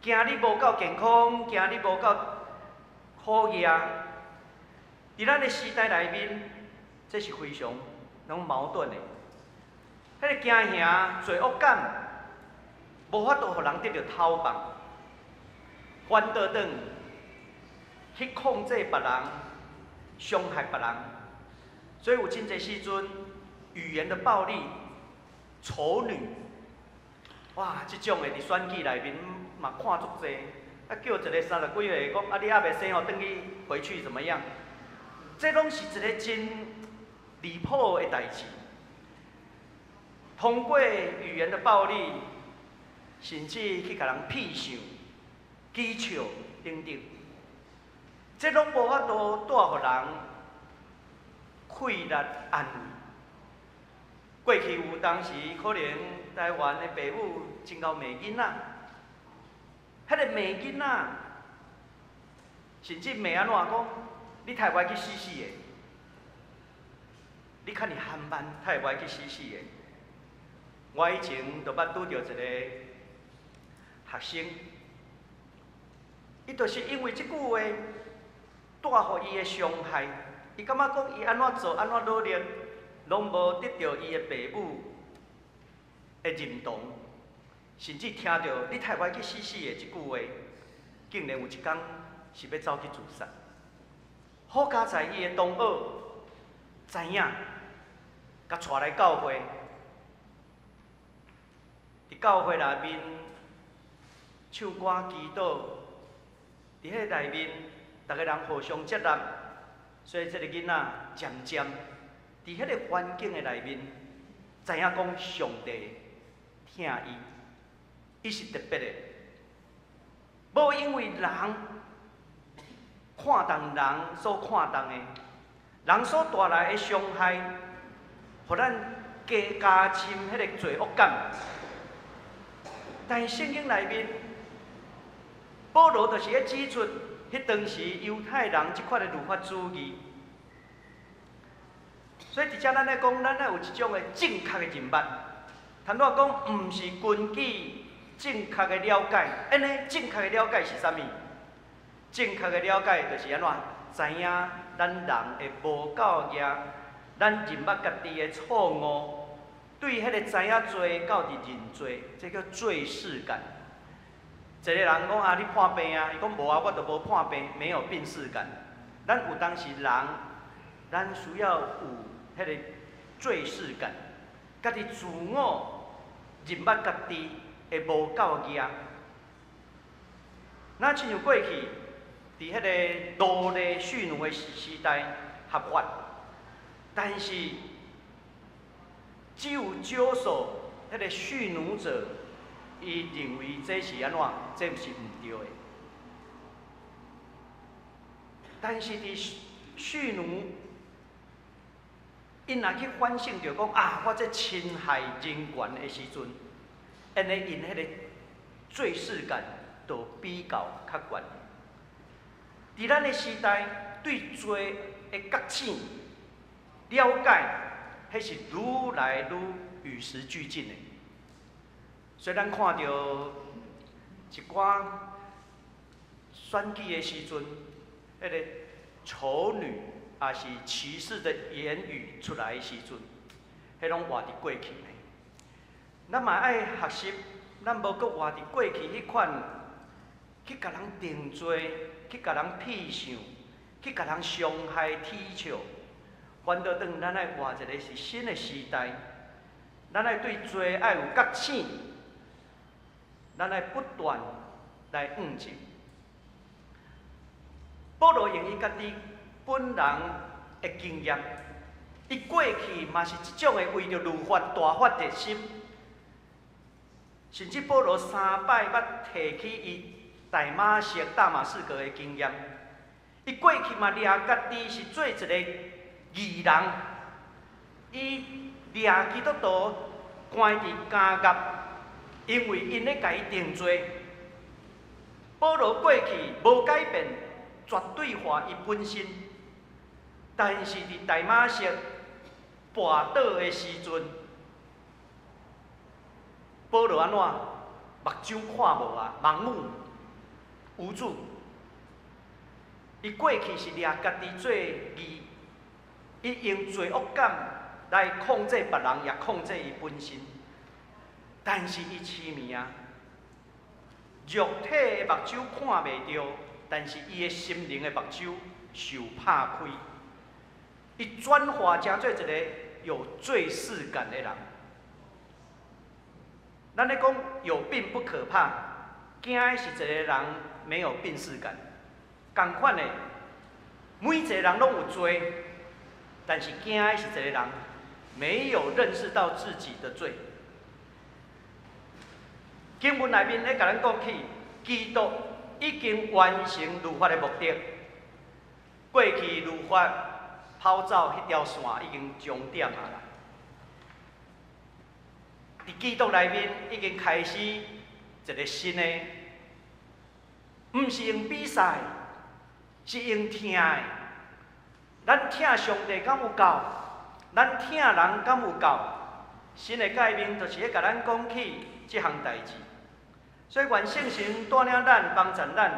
驚你無夠健康，驚你無夠好額。佇咱的時代內面，這是非常攏矛盾的。彼個驚嚇罪惡感，無法度予人得著透放，反倒轉去控制別人，傷害別人。所以有真濟時陣，語言的暴力、仇女，哇！這種的佇選舉內面嘛看足濟。啊，叫一个三十幾歲講，啊，你猶未生予轉去回去怎麼樣？這攏是一个真離譜的代誌。通過語言的暴力，甚至去共人鄙視、譏笑等等，這攏無法度帶予人快樂安慰。過去有當時可能台灣的爸母真𠢕罵囡仔，彼个罵囡仔，甚至罵按怎講？你太歹去死死的，你較爾含慢，太歹去死死的。我以前就捌拄著一个學生，伊就是因為這句話帶予伊的傷害，伊感覺講伊按怎做，按怎努力，攏無得著伊的爸母的認同，甚至聽著你太歹去死死的這句話，竟然有一工是欲走去自殺。好佳哉伊的同學知影，共帶來教會，佇教會內面唱歌祈禱，佇彼內面，逐个人互相接納，所以這个囡仔漸漸佇彼个環境的內面，知影講上帝疼伊，伊是特別的，無因為人看重人所看重的，人所帶來的傷害，予咱加深彼个罪惡感。但是聖經內面，保羅就是咧指出，彼當時猶太人這款的律法主義。所以佇遮咱咧講，咱愛有一種的正確的認捌。頭拄仔講，毋是根據正確的了解，按呢正確的了解是啥物？正確的了解就是按怎？知影咱人的無夠額，咱認捌家己的錯誤，對彼个知影罪到佇認罪，這叫罪識感。一个人講啊，你破病啊？伊講無啊，我都無破病，沒有病識感。咱有當時人，咱需要有彼个罪識感，家己自我認捌家己的無夠額。若親像過去，佇彼个奴隸蓄奴的時代合法，但是只有少數彼个蓄奴者，伊認為這是按怎？這是毋對的。但是佇蓄奴，𪜶若去反省著講啊，我這侵害人權的時陣，按呢𪜶彼个罪識感就比較較懸。佇咱的時代，對罪的覺醒、了解，彼是愈來愈與時俱進的。所以咱看著一寡選舉的時陣，彼个仇女抑是歧視的言語出來的時陣，彼攏活佇過去呢。咱嘛愛學習，咱無閣活佇過去彼款去共人定罪、去共人鄙視、去共人傷害、恥笑，反倒轉咱愛活一个是新的時代，咱愛對罪愛有覺醒，咱愛不斷來向前。保羅用伊家己本人的經驗，伊過去嘛是這種的為著律法大發熱心，甚至保羅三擺捌提起伊大馬色大馬士革的經驗，伊過去嘛掠家己是做一个義人，伊掠基督徒關佇監獄，因為𪜶咧共伊定罪。保羅過去無改變，絕對化伊本身，但是佇大馬色跋倒的時陣，保羅按怎目睭看無啊，盲目無助。伊過去是掠家己做義，伊用罪惡感來控制別人，也控制伊本身。但是伊痴迷啊，肉體的目睭看袂著，但是伊的心靈的目睭受拍開，伊轉化成做一個有罪識感的人。咱咧講有病不可怕，驚的是一個人沒有病識感。仝款的，每一個人攏有罪，但是驚的是一個人沒有認識到自己的罪。經文內面咧共咱講起，基督已經完成律法的目的。過去律法跑走彼條線已經終點啊啦。佇基督內面已經開始一個新的，毋是用比賽，是用疼的。咱疼上帝敢有夠？咱疼人敢有夠？新的誡命就是咧共咱講起這項代誌。所以願聖神帶領咱，幫助咱，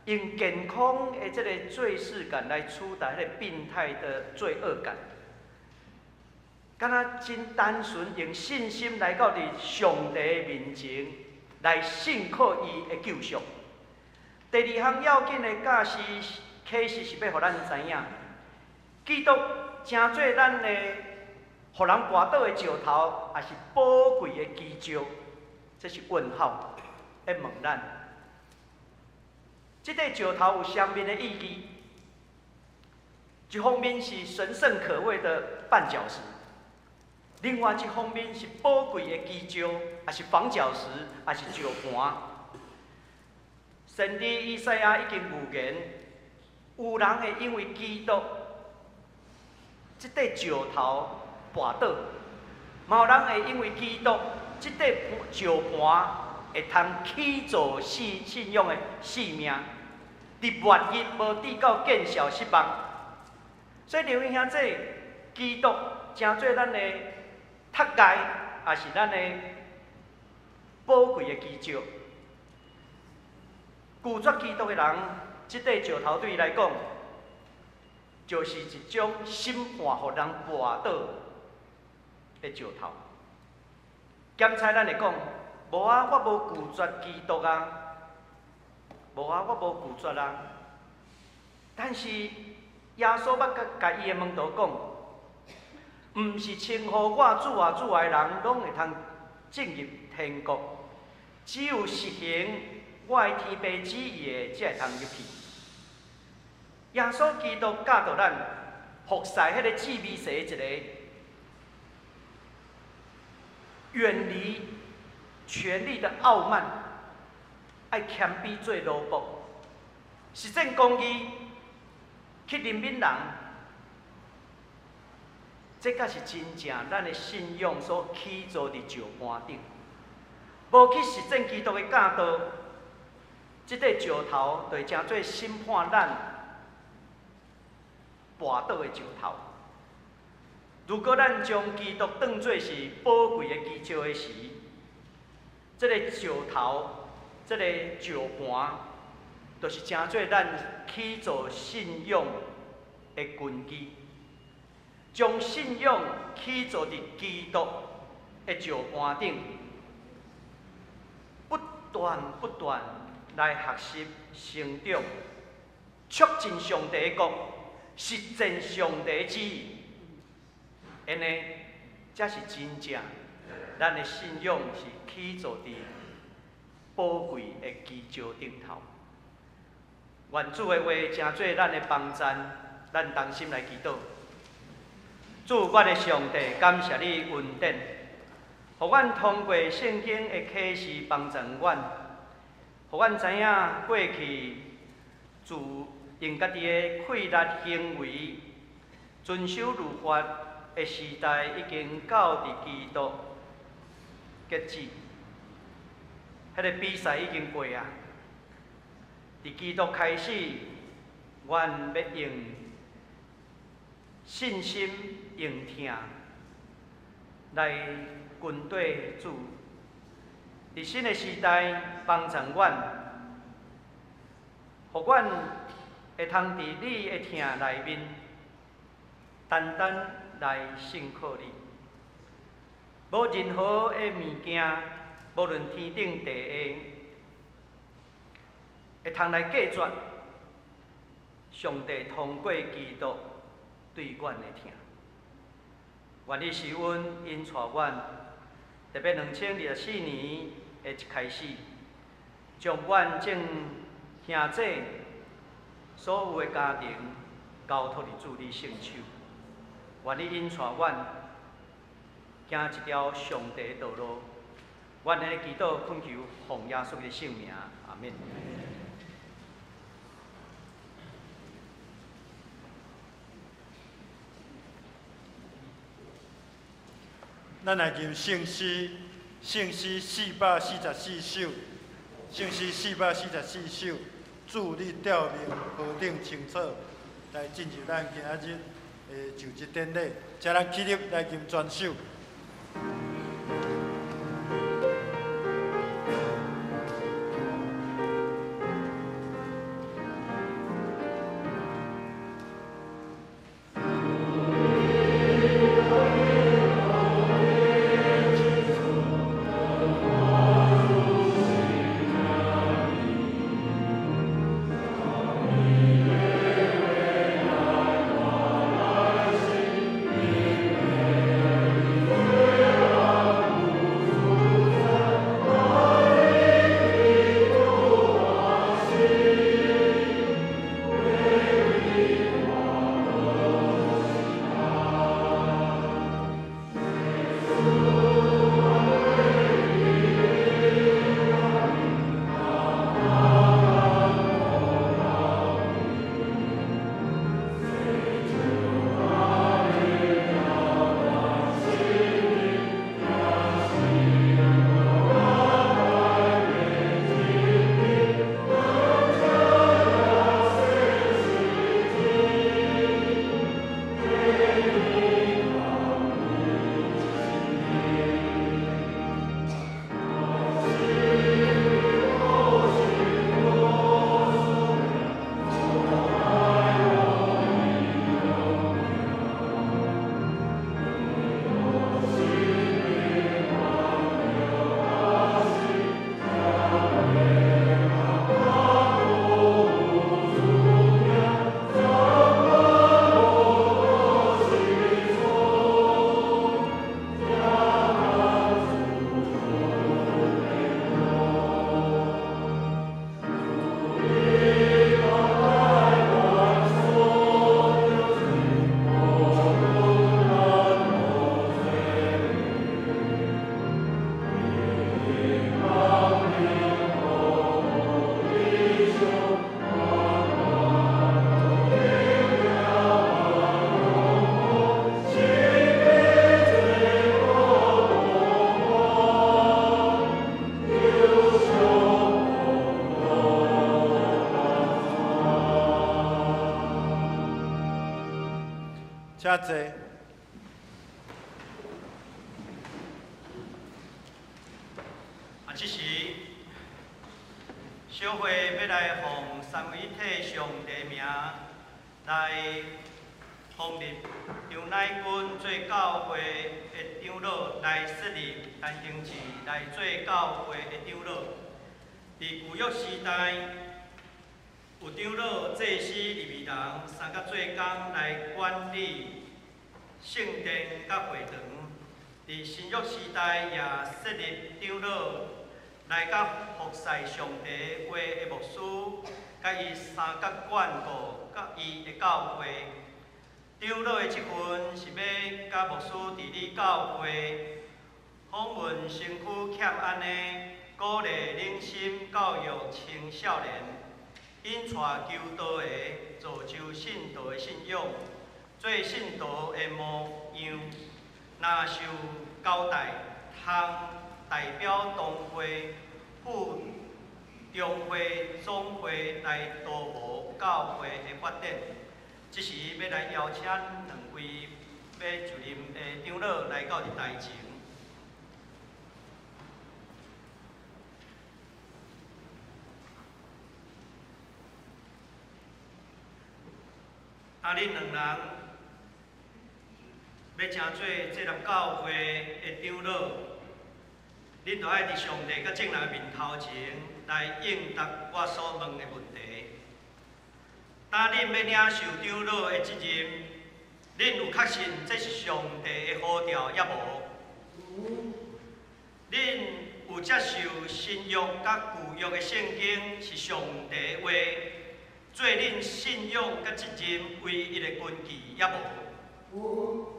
用健康的這個罪識感來取代彼個病態的罪惡感。敢若真單純用信心來到佇上帝的面前，來信靠伊的救贖。第二項要緊的教示啟示是欲予咱知影，基督成做咱的，予人跋倒的石頭，抑是寶貴的基石？這是問號，咧問咱。這塊石頭有雙面的意義，一方面是神聖可畏的絆腳石，另外一方面是寶貴的基石，抑是房角石，抑是石盤。先知以賽亞已經預言，有人會因為基督這塊石頭跋倒，嘛有人會因為基督這塊石盤會通起造信信仰的性命，佇末日無致到見笑失望。所以，弟兄姊，基督成做咱的托蓋，抑是咱的寶貴的基石。拒絕基督的人，這塊石頭對伊來講，就是一種審判，予人跋倒的石頭。檢採咱會講，無啊，我無拒絕基督啊，無啊，我無拒絕啊。但是耶穌捌共共伊的門徒講，毋是稱呼我主啊主啊的人，攏會通進入天國，只有實行我的天父旨意的，才會通入去。耶穌基督教導咱，服侍彼個至微細一個，遠離權力的傲慢，愛謙卑做奴僕，實踐公義，去憐憫人，這才是真正咱的信仰所起造佇石盤頂。無去實踐基督的教導，這塊石頭就會成做審判咱跋倒的石頭。如果咱將基督當做是寶貴的基石的時，這个石頭，這个石盤，就是成做咱起造信仰的根基。將信仰起造佇基督的石盤頂，不斷不斷來學習成長，促進上帝的國，實踐上帝旨意，按呢，才是真正咱的信仰是起造佇寶貴的基石頂頭。願主的話成做咱的幫贊，咱同心來祈禱。主，阮的上帝，感謝你恩典，予阮通過聖經的啟示幫助阮，予阮知影過去自用家己的氣力行為，遵守律法，的時代已經到佇基督結止，彼个比賽已經過啊！佇基督開始，阮欲用信心、用疼來跟綴主。佇新的時代，幫助阮，予阮會通佇你的疼內面，單單來信靠你。無任何的物件，無論天頂地下，會通來隔絕上帝通過基督對阮的疼。願你施恩引帶阮，特別2024年的一開始，將阮眾兄姊所有的家庭交託佇主你聖手。願你引帶阮行一條上帝的道路。阮按呢祈禱懇求奉耶穌的聖名，阿們。咱來吟聖詩，聖詩444首，聖詩444首，主你照明何等清楚，來進入咱今仔日的就職典禮，請咱起立來吟全首。請坐。啊，這時小會欲來奉三位一體上帝名來封立張乃君做教會的長老，來設立陳興志來做教會的長老。佇舊約時代，有長老、祭司、利未人三角做工來管理聖殿佮會堂。佇新約時代也設立長老來佮服侍上帝話的牧師，佮伊相佮管顧佮伊的教會。長老的職分是欲佮牧師治理教會，訪問身軀欠安的，鼓勵忍心教育青少年，引帶求道的，造就信徒的信仰，做信徒的模樣，若受交代，通代表同會、副中會、總會來圖謀教會的發展。這時欲來邀請兩位欲就任的長老來到佇台前。啊！恁兩人欲成做這粒教會的長老，恁著愛佇上帝佮眾人的面頭前來應答我所問的問題。當恁欲領受長老的責任，恁有確信這是上帝的呼召抑無？恁有接受新約佮舊約的聖經是上帝的話，做恁信仰佮責任唯一的根據抑無？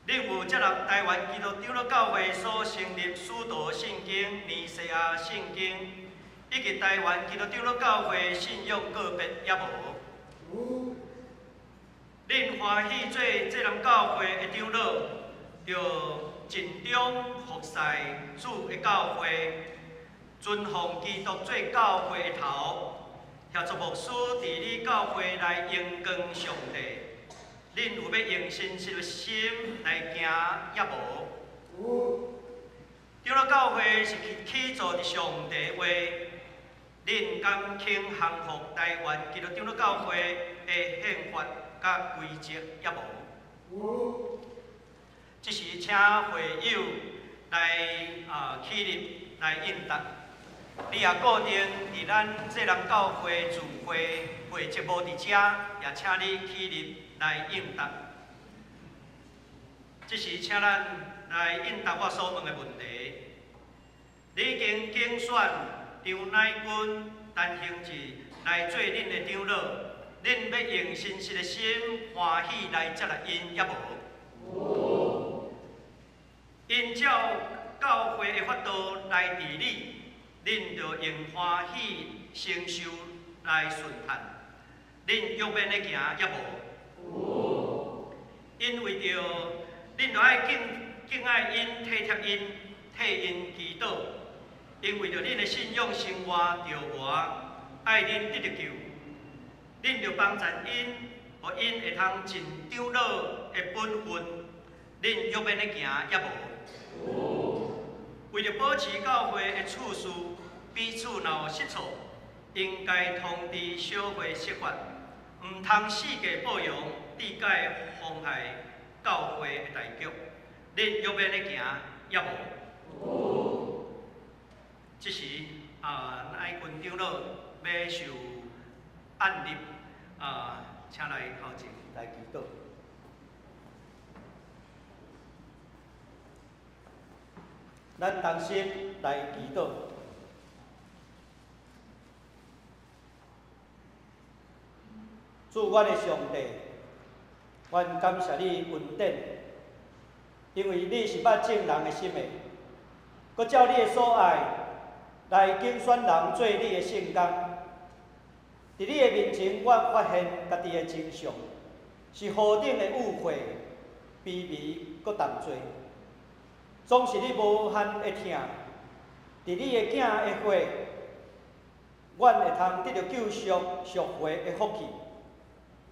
恁有接納臺灣基督長老教會所成立使徒信經、尼西亞信經，以及臺灣基督長老教會信仰告別抑無？恁歡喜做這粒教會的長老，著盡忠服侍主的教會，尊奉基督做教會的頭，協助牧師治理教會來榮光上帝。恁有欲用誠實的心來行抑無？長老教會是起造佇上帝話，恁敢肯降服臺灣基督長老教會的憲法佮規則抑無？這時請會友來起立來應答。你也固定佇咱這人教會聚會會籍無佇遮，也請你起立來應答。這時請咱來應答我所問的問題。你已經競選張乃君、陳興志來做恁的長老，恁欲用誠實的心歡喜來接納𪜶，抑無？𪜶照教會的法度來治理，恁著用歡喜承受來順服。恁約免咧行，抑無？𪜶為著恁著愛敬敬愛𪜶，體貼𪜶，替𪜶祈禱。𪜶為著恁的信仰生活著活，愛恁得著救，恁著幫贊𪜶，予𪜶會通盡長老的本分。恁約免咧行，抑無？為著保持教會的次序，彼此若有失錯，應該通知小會釋法，毋通四界報揚，致解妨害教會的大局。恁約免咧行，抑無？這時乃君長老欲受按立，請來頭前來祈禱。咱同心來祈禱。主，阮的上帝，阮感謝你恩典，因為你是捌眾人的心的，閣照你的所愛來揀選人做你的聖工。佇你的面前，我發現家己的真相是何等的污穢、卑微、閣重罪。總是你無限的疼，佇你的囝的血，阮會通得著救贖、贖回的福氣。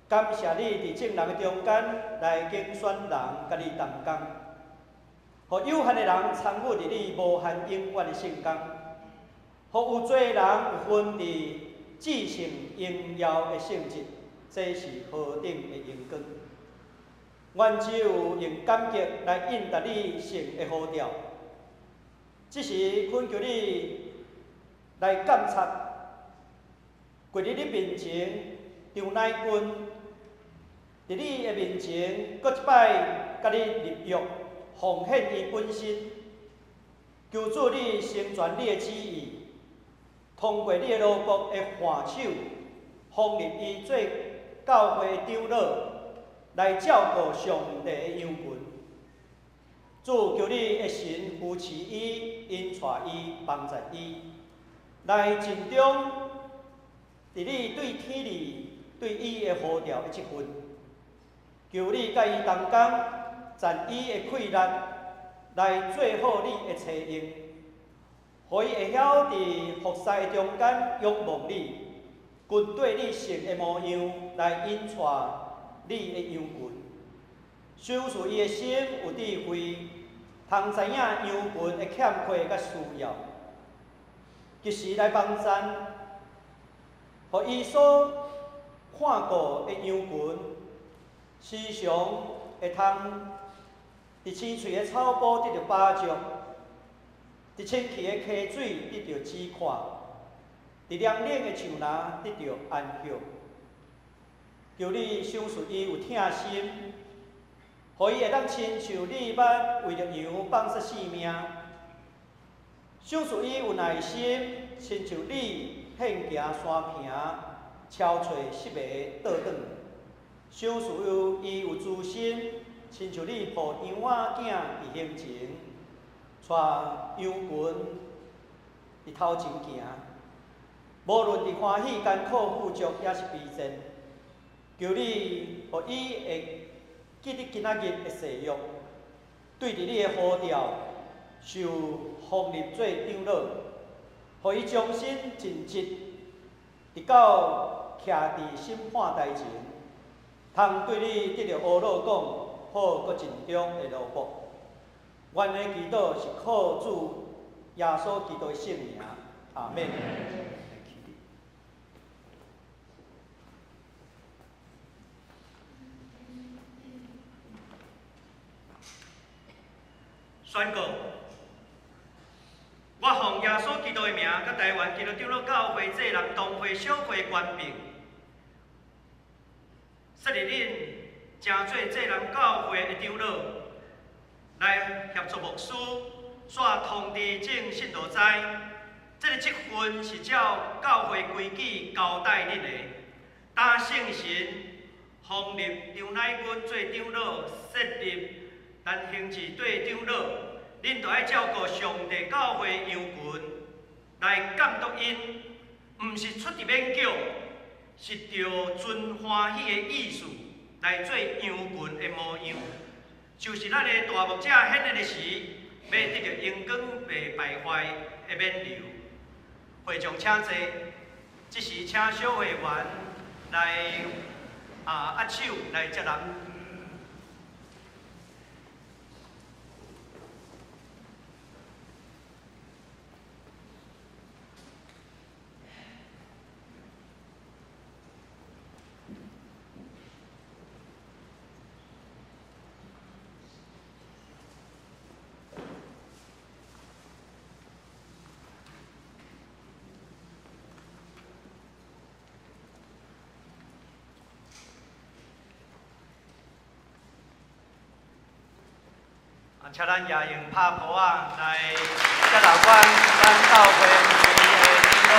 感謝你佇眾人的中間來揀選人，佮你同工，予有限的人參與佇你無限永遠的聖工，予有罪的人有份佇至聖榮耀的聖職，這是何等的榮光！阮只有用感激來應答你聖的呼召，這時懇求你來監察，跪佇你面前，張乃君佇你的面前，閣一擺佮你立約，奉獻伊本身，求主你成全你的旨意，通過你的奴僕的換手，封立伊做教會的長老，來照顧上帝的羊群。主，求你的神扶持伊，引帶伊，幫助伊，來盡忠佇你對天理對伊的呼召的這份。求你佮伊同工，尽伊的气力来做好你的差用，予伊会晓伫服侍的中间仰望你，跟缀你圣的模样来引带你的羊群。赏赐伊的心有智慧，通知影羊群的欠缺佮需要，及时来帮赞，予伊所看顾的羊群，时常会通伫青翠的草埔得著饱足，伫清气的溪水得著止渴，伫凉冷的树林得著安歇。求你赏赐伊有疼心，予伊会当亲像你捌为著羊放舍性命。赏赐伊有耐心，亲像你献行山坪，敲揣失迷倒转。赏赐伊有慈心，亲像你抱羊仔囝伫胸前，带羊群伫头前行。无论伫欢喜、艰苦、富足，抑是卑贱，求你予伊会记得今仔日的誓约，对著你的呼召，受封立做长老，予伊忠心尽职，直到徛伫审判台前，通对你得著呵咾讲好阁尽忠的奴仆。阮的祈祷是靠主耶稣基督的圣名，阿免。宣告，我奉耶稣基督的名，佮台湾基督长老教会济南东会小会权柄，设立恁成做济南教会的长老，来协助牧师煞通知众信徒知，这个职分是照教会规矩交代恁的。当圣神封立张乃军做长老，设立陈兴志做长老，恁就爱照顾上帝教会羊群，来监督𪜶，毋是出伫勉强，是著存欢喜的意思来做羊群的模样。就是咱的大牧者显现的时，欲得著荣光袂败坏的勉励。会众请坐，这时请小会员来握手来接人。请咱也用拍鼓仔来接纳阮咱教会的长老，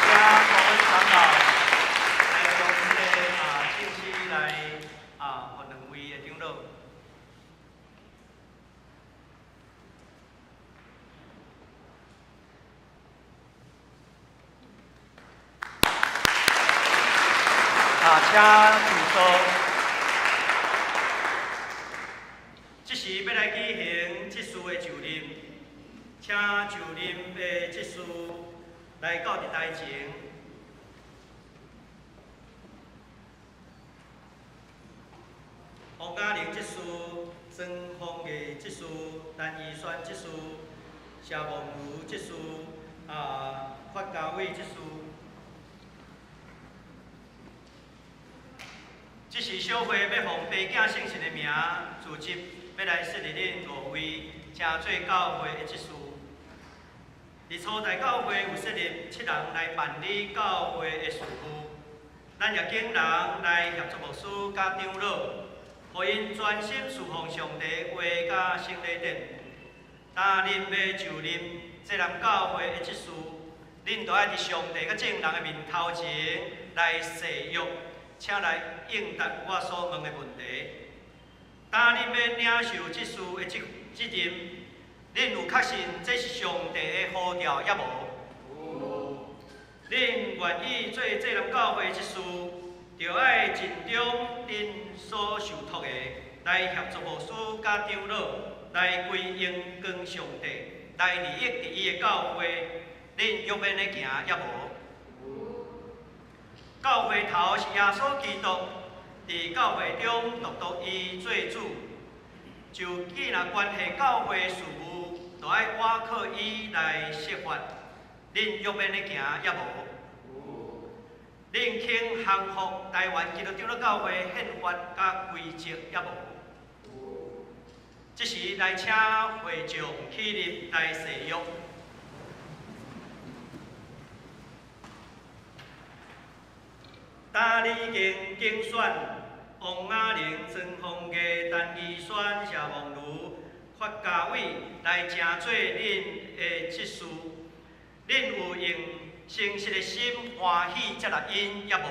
请郭文长老来将这个证书来予两位的长老。请就座。这时欲来举行执事的就任，请就任的执事来到伫台前。王嘉玲执事、曾凤艺执事、陈怡萱执事、谢梦如执事、发家伟执事。这时小会欲奉爸囝圣神的名，组织欲来设立恁五位，成做教会的执事。伫初代教会有设立7人来办理教会的事务，咱也请人来协助牧师佮长老，予𪜶专心侍奉上帝话佮圣礼典。当恁欲就任济南教会的执事，恁就爱伫上帝佮众人的面头前来誓约，请来应答我所问的问题。当恁欲领受执事的责任，恁有确信这是上帝的呼召，抑无？有。恁愿願意做濟南教會執事，就愛盡忠恁所受託的，來協助牧師佮長老，來歸榮光上帝，來利益佇伊的教會。恁約免咧行抑無？教會頭是耶穌基督，佇教會中獨獨伊做主。就既若關係教會事務，就愛倚靠伊來釋法。恁約免咧行抑無？恁肯降服臺灣基督長老教會憲法佮規則抑無？這時來請會眾起立來誓約。今已經競選王雅玲、曾鳳儀、陳怡萱、謝夢如、發家偉來成做恁的執事，恁有用誠實的心歡喜接納𪜶抑無？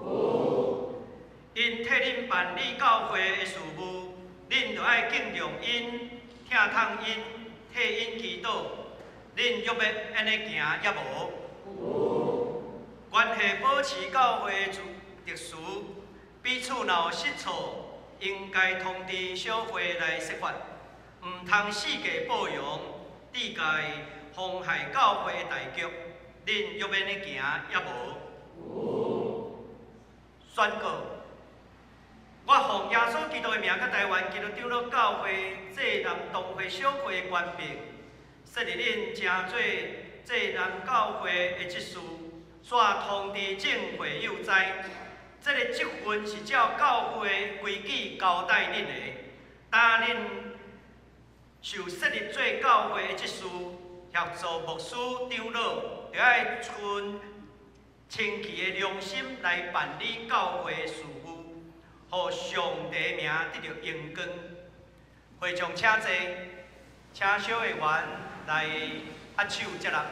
有。𪜶替恁辦理教會的事務，恁就愛敬重𪜶、疼痛𪜶、替𪜶祈禱。恁欲欲按呢行抑無？有。關係保持教會秩序，彼此若有失措，應該通知小會來釋法，毋通四界報揚，致共妨害教會的大局。恁欲按呢行抑無？有。宣告：我奉耶穌基督的名，佮臺灣基督長老教會濟南東會小會的權柄，設立恁成做濟南教會的執事。煞通知眾會友知，這个職分是照教會規矩交代恁的。當恁受設立做教會的執事，協助牧師長老，就愛存清氣的良心來辦理教會事務，予上帝名得著榮光。會眾請坐，請小會員來握手接納。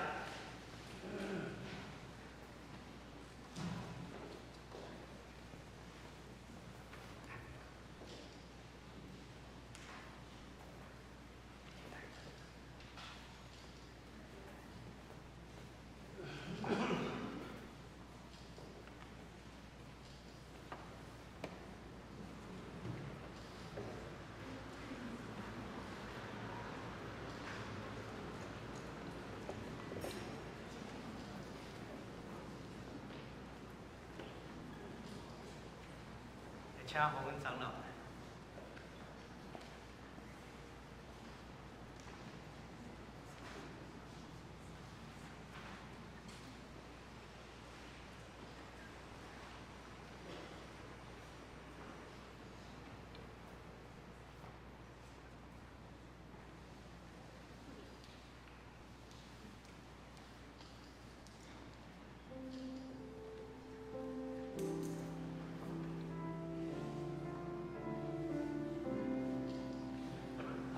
請洪恩長老。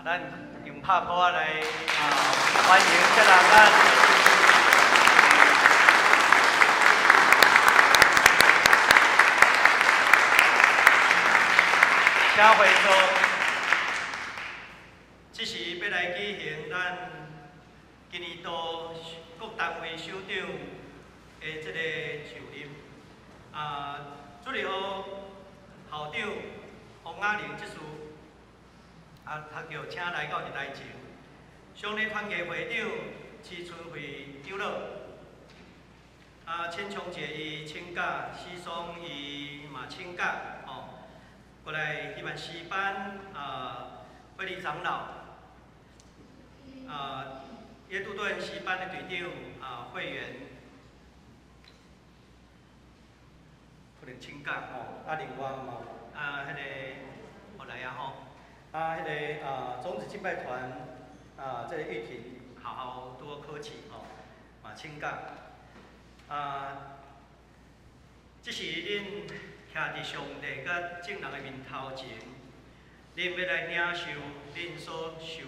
咱用拍鼓仔來歡迎這人咱。請回座。這時欲來舉行咱今年度各單位首長的這个就任。主任校長王雅玲執事。讀叫請來到佇台前，上禮團契會長徐春惠長老，陳松杰伊請假，施松伊嘛請假，吼，過來希望詩班惠理長老，耶杜頓詩班的隊長會員，可能請假吼，另外嘛有彼个後來啊吼。彼个種子敬拜團這个玉婷好好拄好考試吼，嘛請假。這是恁徛佇上帝佮眾人的面頭前，恁欲來領受恁所受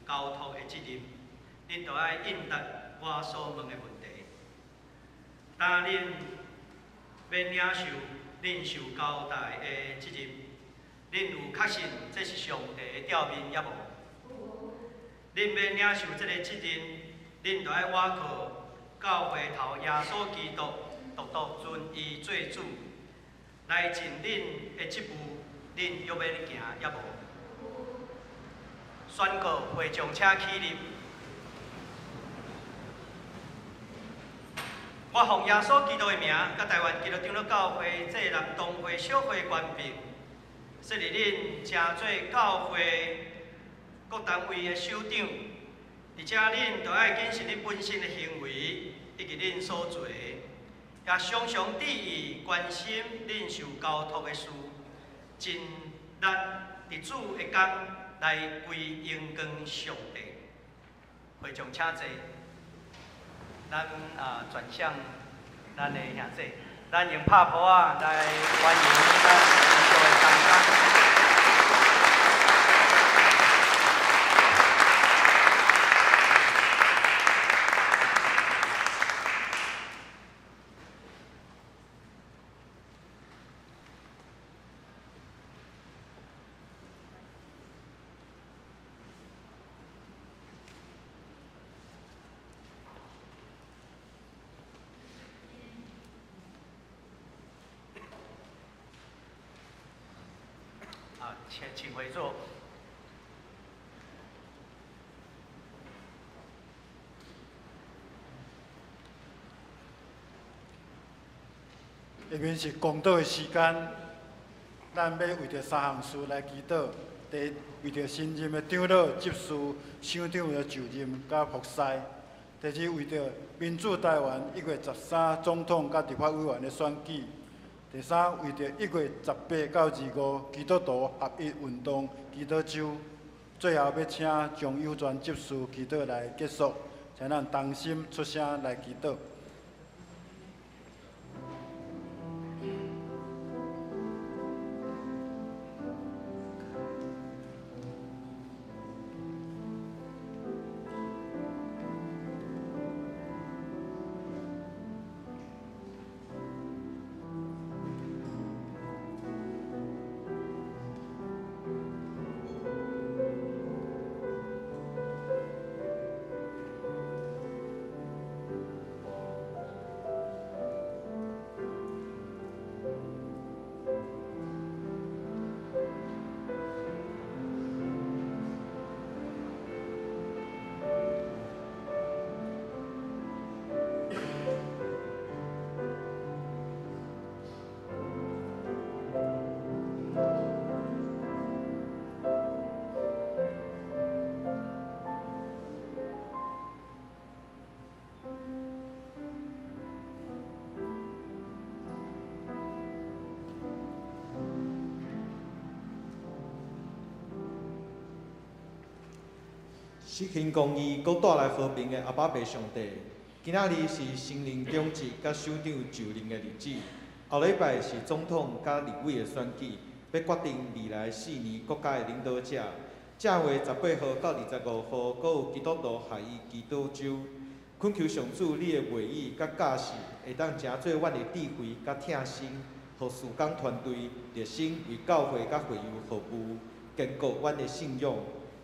交託的責任，恁就愛應答我所問的問題。當恁欲領受恁受交代的責任，恁有確信這是上帝的召命抑無？恁欲領受這个責任，恁就愛倚靠教教會頭耶穌基督獨獨尊伊做主，來盡恁的職務，恁欲欲行抑無？宣告會眾請起立。我奉耶穌基督的名，佮臺灣基督長老教會這南東會小會權柄，設立恁成做教會各單位的首長。而且恁著愛謹慎恁本身的行為，以及恁所做的，也常常注意關心恁受交託的事，盡力佇主的工來歸榮光上帝。會眾請坐，咱啊轉向咱的兄弟，咱用拍噗仔來歡迎咱各位同工。請回座。下面是公禱的時間，咱欲為著三項事來祈禱：第一，為著新任的長老、執事、首長的就任佮服侍；第二，為著民主台灣1月13總統佮立法委員的選舉；第三，為著1月18到25基督徒合一運動祈禱週。最後，欲請張有全執事祈禱來結束，請咱同心出聲來祈禱。實行公義，閣帶來和平的阿爸父上帝，今仔日是新任長執佮首長就任的日子。後禮拜是總統佮立委的選舉，欲決定未來4年國家的領導者。正月18號到25號，閣有基督徒合一祈禱週。懇求上主，你的話語佮教示，會當成做阮的智慧佮疼心，予事工團隊熱心為教會佮會友服務，堅固阮的信仰。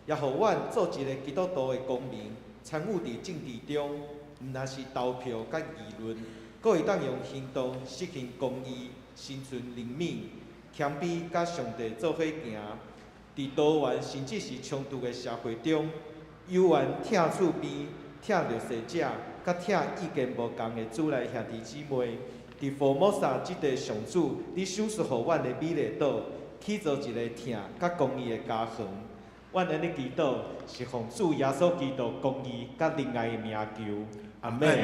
也予阮做一个基督徒的公民，參與佇政治中，毋但是投票佮議論，閣會當用行動實行公義，心存憐憫、謙卑，佮上帝做伙行。佇多元甚至是衝突的社會中，有緣疼厝邊、疼弱勢者，佮疼意見無仝的主內兄弟姊妹。佇福摩薩這塊上主，你賞賜予阮的美麗島，起造一个疼佮公義的家園。阮按呢祈禱，是奉主耶穌基督公義佮仁愛的名求，阿們。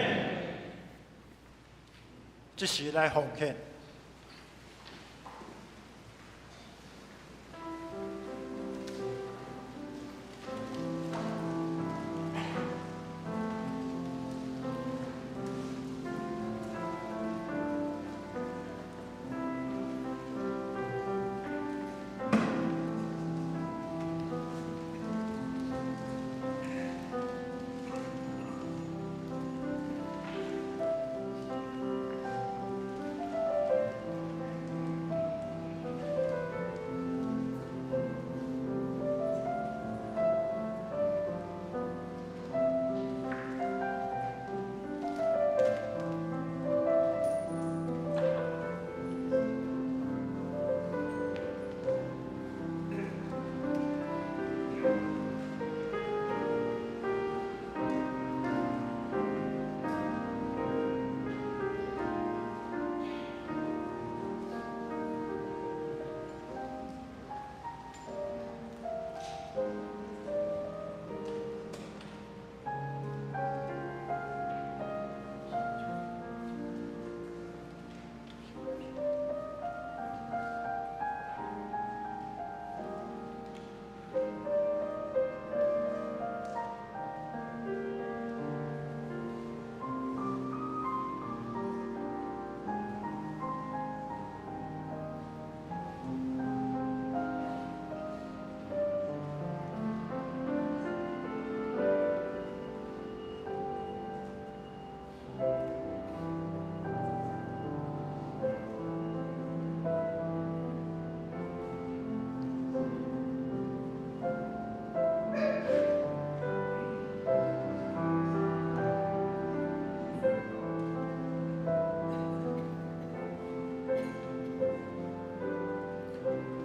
這時來奉獻。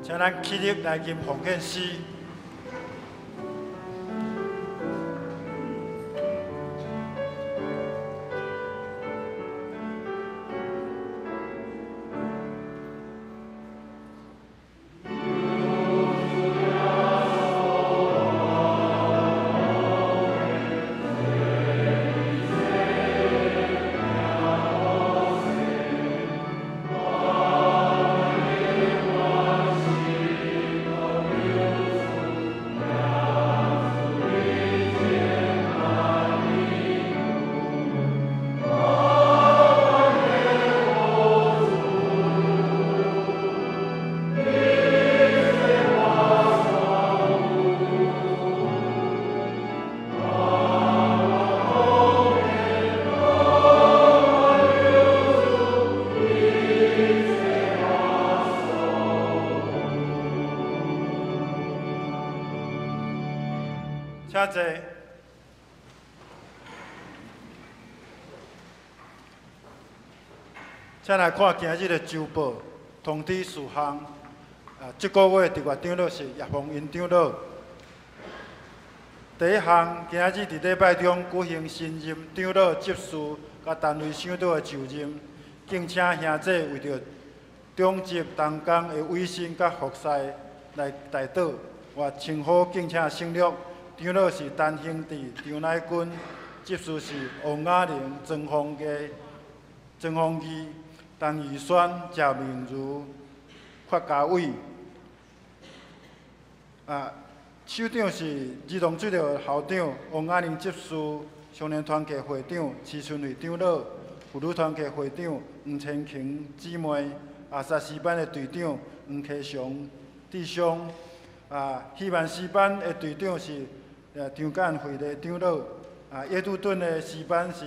請咱起立來吟奉獻詩。請坐。請來看今日的週報通知事項。啊，這個月特別長老是葉鳳英長老。第一項，今日佇禮拜中舉行新任長老執事佮單位首長的就任，敬請兄姐為著長執同工的委身佮服侍來代禱。我稱呼敬請省略。長老是陳興智、張乃君，執事是王雅玲、庄鳳義、莊鳳儀、陳宇軒、謝明如、發家偉。啊，首長是兒童主日校長王雅玲執事，少年團契會長徐春慧長老，婦女團契會長黃千琴姊妹，阿薩詩班的隊長黃啟祥弟兄，啊，希望詩班的隊長是張干惠的長老，啊，耶杜頓的詩班是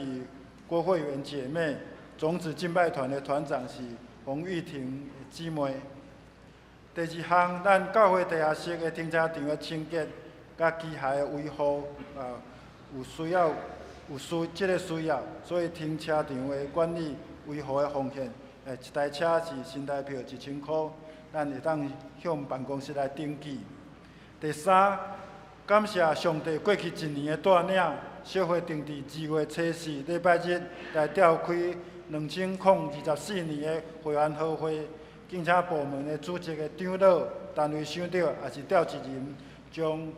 郭慧媛姐妹，種子敬拜團的團長是洪玉婷姊妹。第二項，咱教會地下室的停車場的清潔佮機械的維護，啊，有需要有需這個需要，所以停車場的管理維護的奉獻，一台車是新台票1000箍，咱會當向辦公室來登記。第三，感謝上帝過去一年的帶領，小會定佇2月初四禮拜日來召開2024年的會員好會，敬請部門的主席的長老、單位首長，也是召集人，將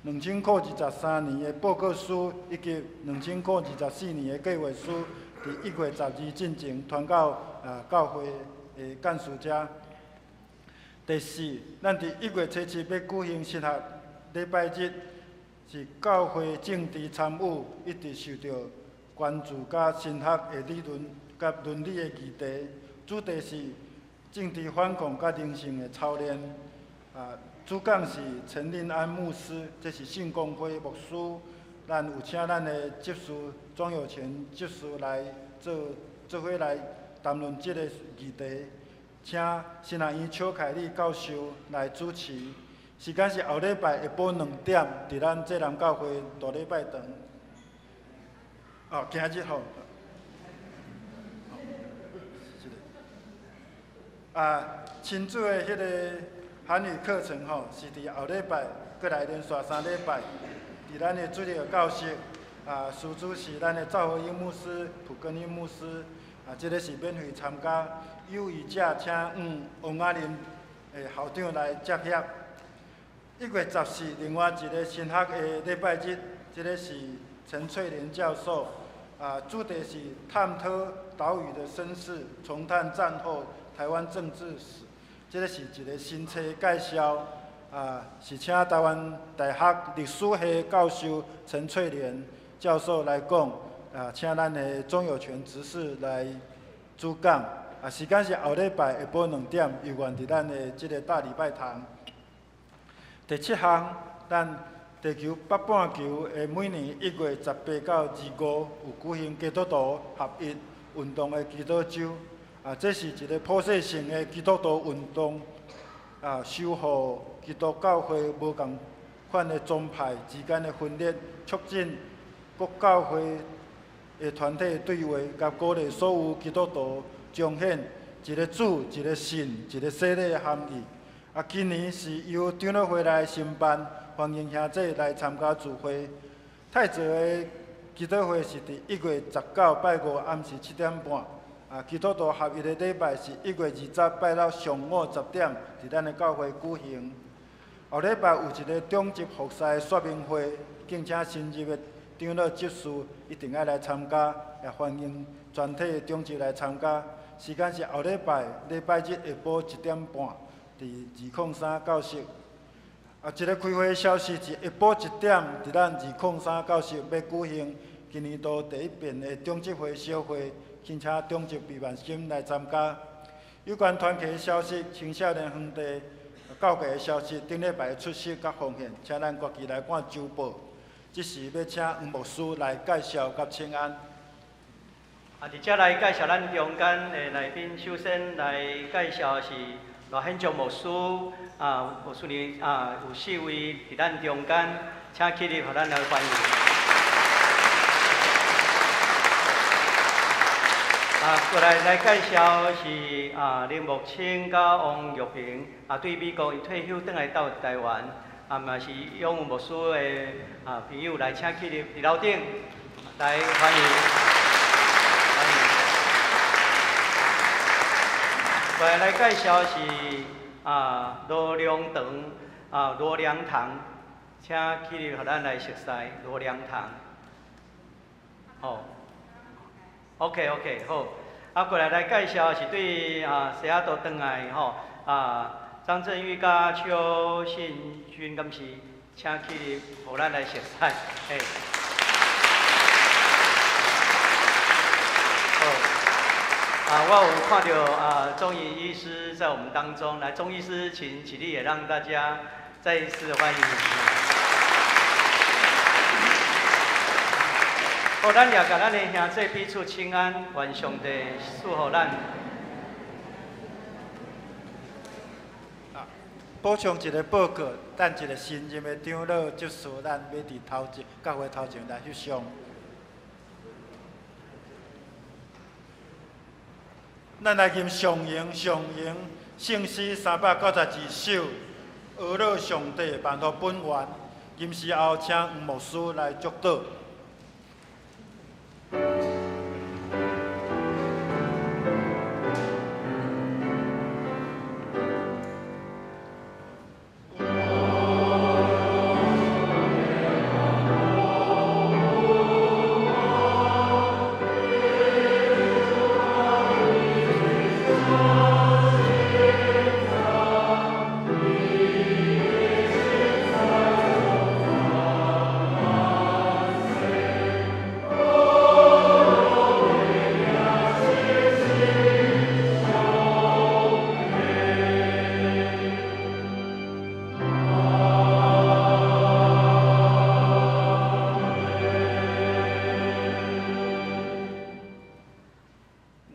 2023年的報告書以及2024年的計劃書，佇1月12進前傳到教會的幹事遮。第四，咱佇1月初7欲舉行神學禮拜日，是教會政治參與一直受著關注佮神學的理論佮倫理的議題，主題是政治反抗佮靈性的操練。啊，主講是陳令安牧師，這是聖公會牧師。咱有請咱的執事莊有泉執事來做做伙來談論這個議題，請神學院邱凱麗教授來主持。時間是後禮拜下晡2點，佇咱濟南教會大禮拜堂。哦，今日吼。啊，親子的彼個韓語課程吼，是佇後禮拜閣來連續3禮拜，佇咱的主日教室。啊，師資是咱的趙和英牧師、蒲根英牧師。啊，這個是免費參加，有意者請王雅玲的校長來接洽。1月14，另外一個神學的禮拜日，這個是陳翠蓮教授，啊，主題是探討島嶼的身世，重探戰後台灣政治史。這個是一個新冊介紹，啊，是請台灣大學歷史系教授陳翠蓮教授來講，啊，請咱的鍾有權執事來主講，啊，時間是後禮拜下晡2點，猶原佇咱的這個大禮拜堂。第七項，咱地球北半球的每年1月18到25有舉行基督徒合一運動的祈禱週，啊，這是一個普世性的基督徒運動，啊，修復基督教會無仝款的宗派之間的分裂，促進各教會的團體對話，佮鼓勵所有基督徒彰顯一個主、一個信、一個洗禮的含義。啊，啊，今年是由長老會來承辦，歡迎兄弟來參加聚會。太澤的祈禱會是佇1月19拜五暗時7點半。啊，基督徒合一的禮拜是1月20拜六上午10點，佇咱的教會舉行。後禮拜有一个長執服侍的說明會，敬請新入的長老執事一定愛來參加，也歡迎全體的長執來參加。時間是後禮拜禮拜日下晡1點半，佇203教室。啊，一个開會的消息是下晡1點，佇咱203教室欲舉行今年度第一遍的長執會小會，請長執備萬心來參加。有關團契的消息、青少年園地教會的消息，頂禮拜出席佮奉獻，請咱家己來看週報。這時欲請黃牧師來介紹佮請安。啊，佇遮來介紹咱中間的來賓，首先來介紹是賴顯章牧師，啊，牧師呢啊，有四位佇咱中間，請起立，予咱來歡迎。啊，過來來介紹是啊林木清佮王玉平，啊，對美國伊退休轉來到台灣，啊嘛是永文牧師的啊朋友來請起立，佇樓頂來歡迎。歡迎。過來來介紹是啊羅良堂啊羅良堂，請起立，予咱來熟似羅良堂。好。OK OK 好，啊過來來介紹是對啊西雅圖轉來吼啊張振玉佮邱信君敢是，請起立，予咱來熟似，嘿。好，啊我有看著啊鍾醫醫師在我們當中，來鍾醫師請起立，也讓大家再一次歡迎。好，咱也共咱的兄弟彼此請安，願上帝賜予咱。啊，補充一个報告，等一个新任的長老執事，咱欲佇頭前教會頭前來翕相。咱來吟上詠上詠聖詩392首，阿樂上帝萬福本源。吟詩後，請黃牧師來祝禱。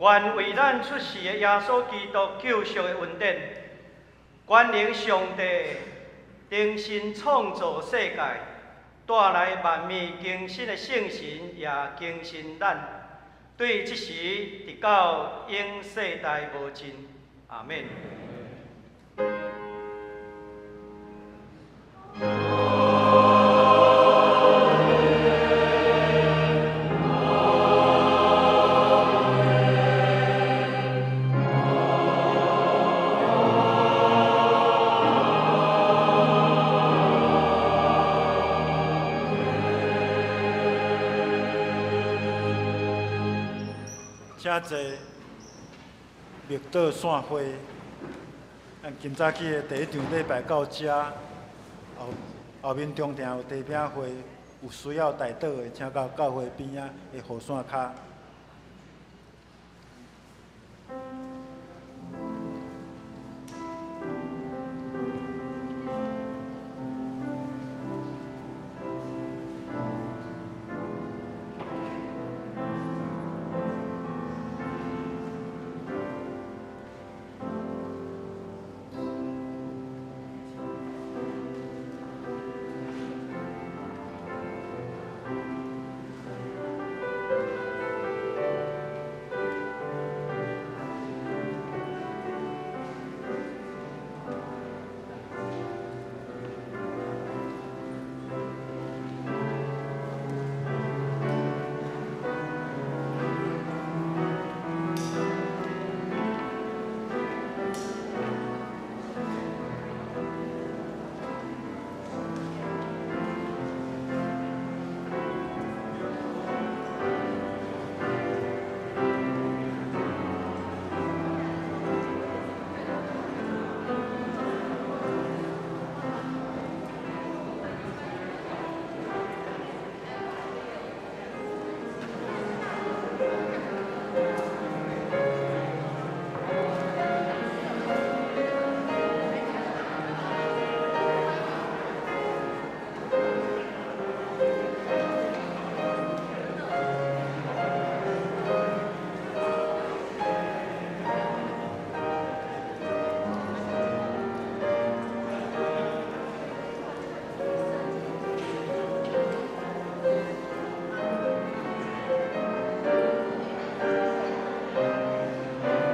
願為咱出世的耶穌基督救贖的恩典，權能上帝重新創造世界，帶來萬物更新的聖神也更新咱，對這時直到永世代無盡。阿們。請坐，默禱散會。咱今早起的第一場禮拜到遮，後後面中庭有茶餅會，有需要代禱的，請到教會邊仔的雨傘跤。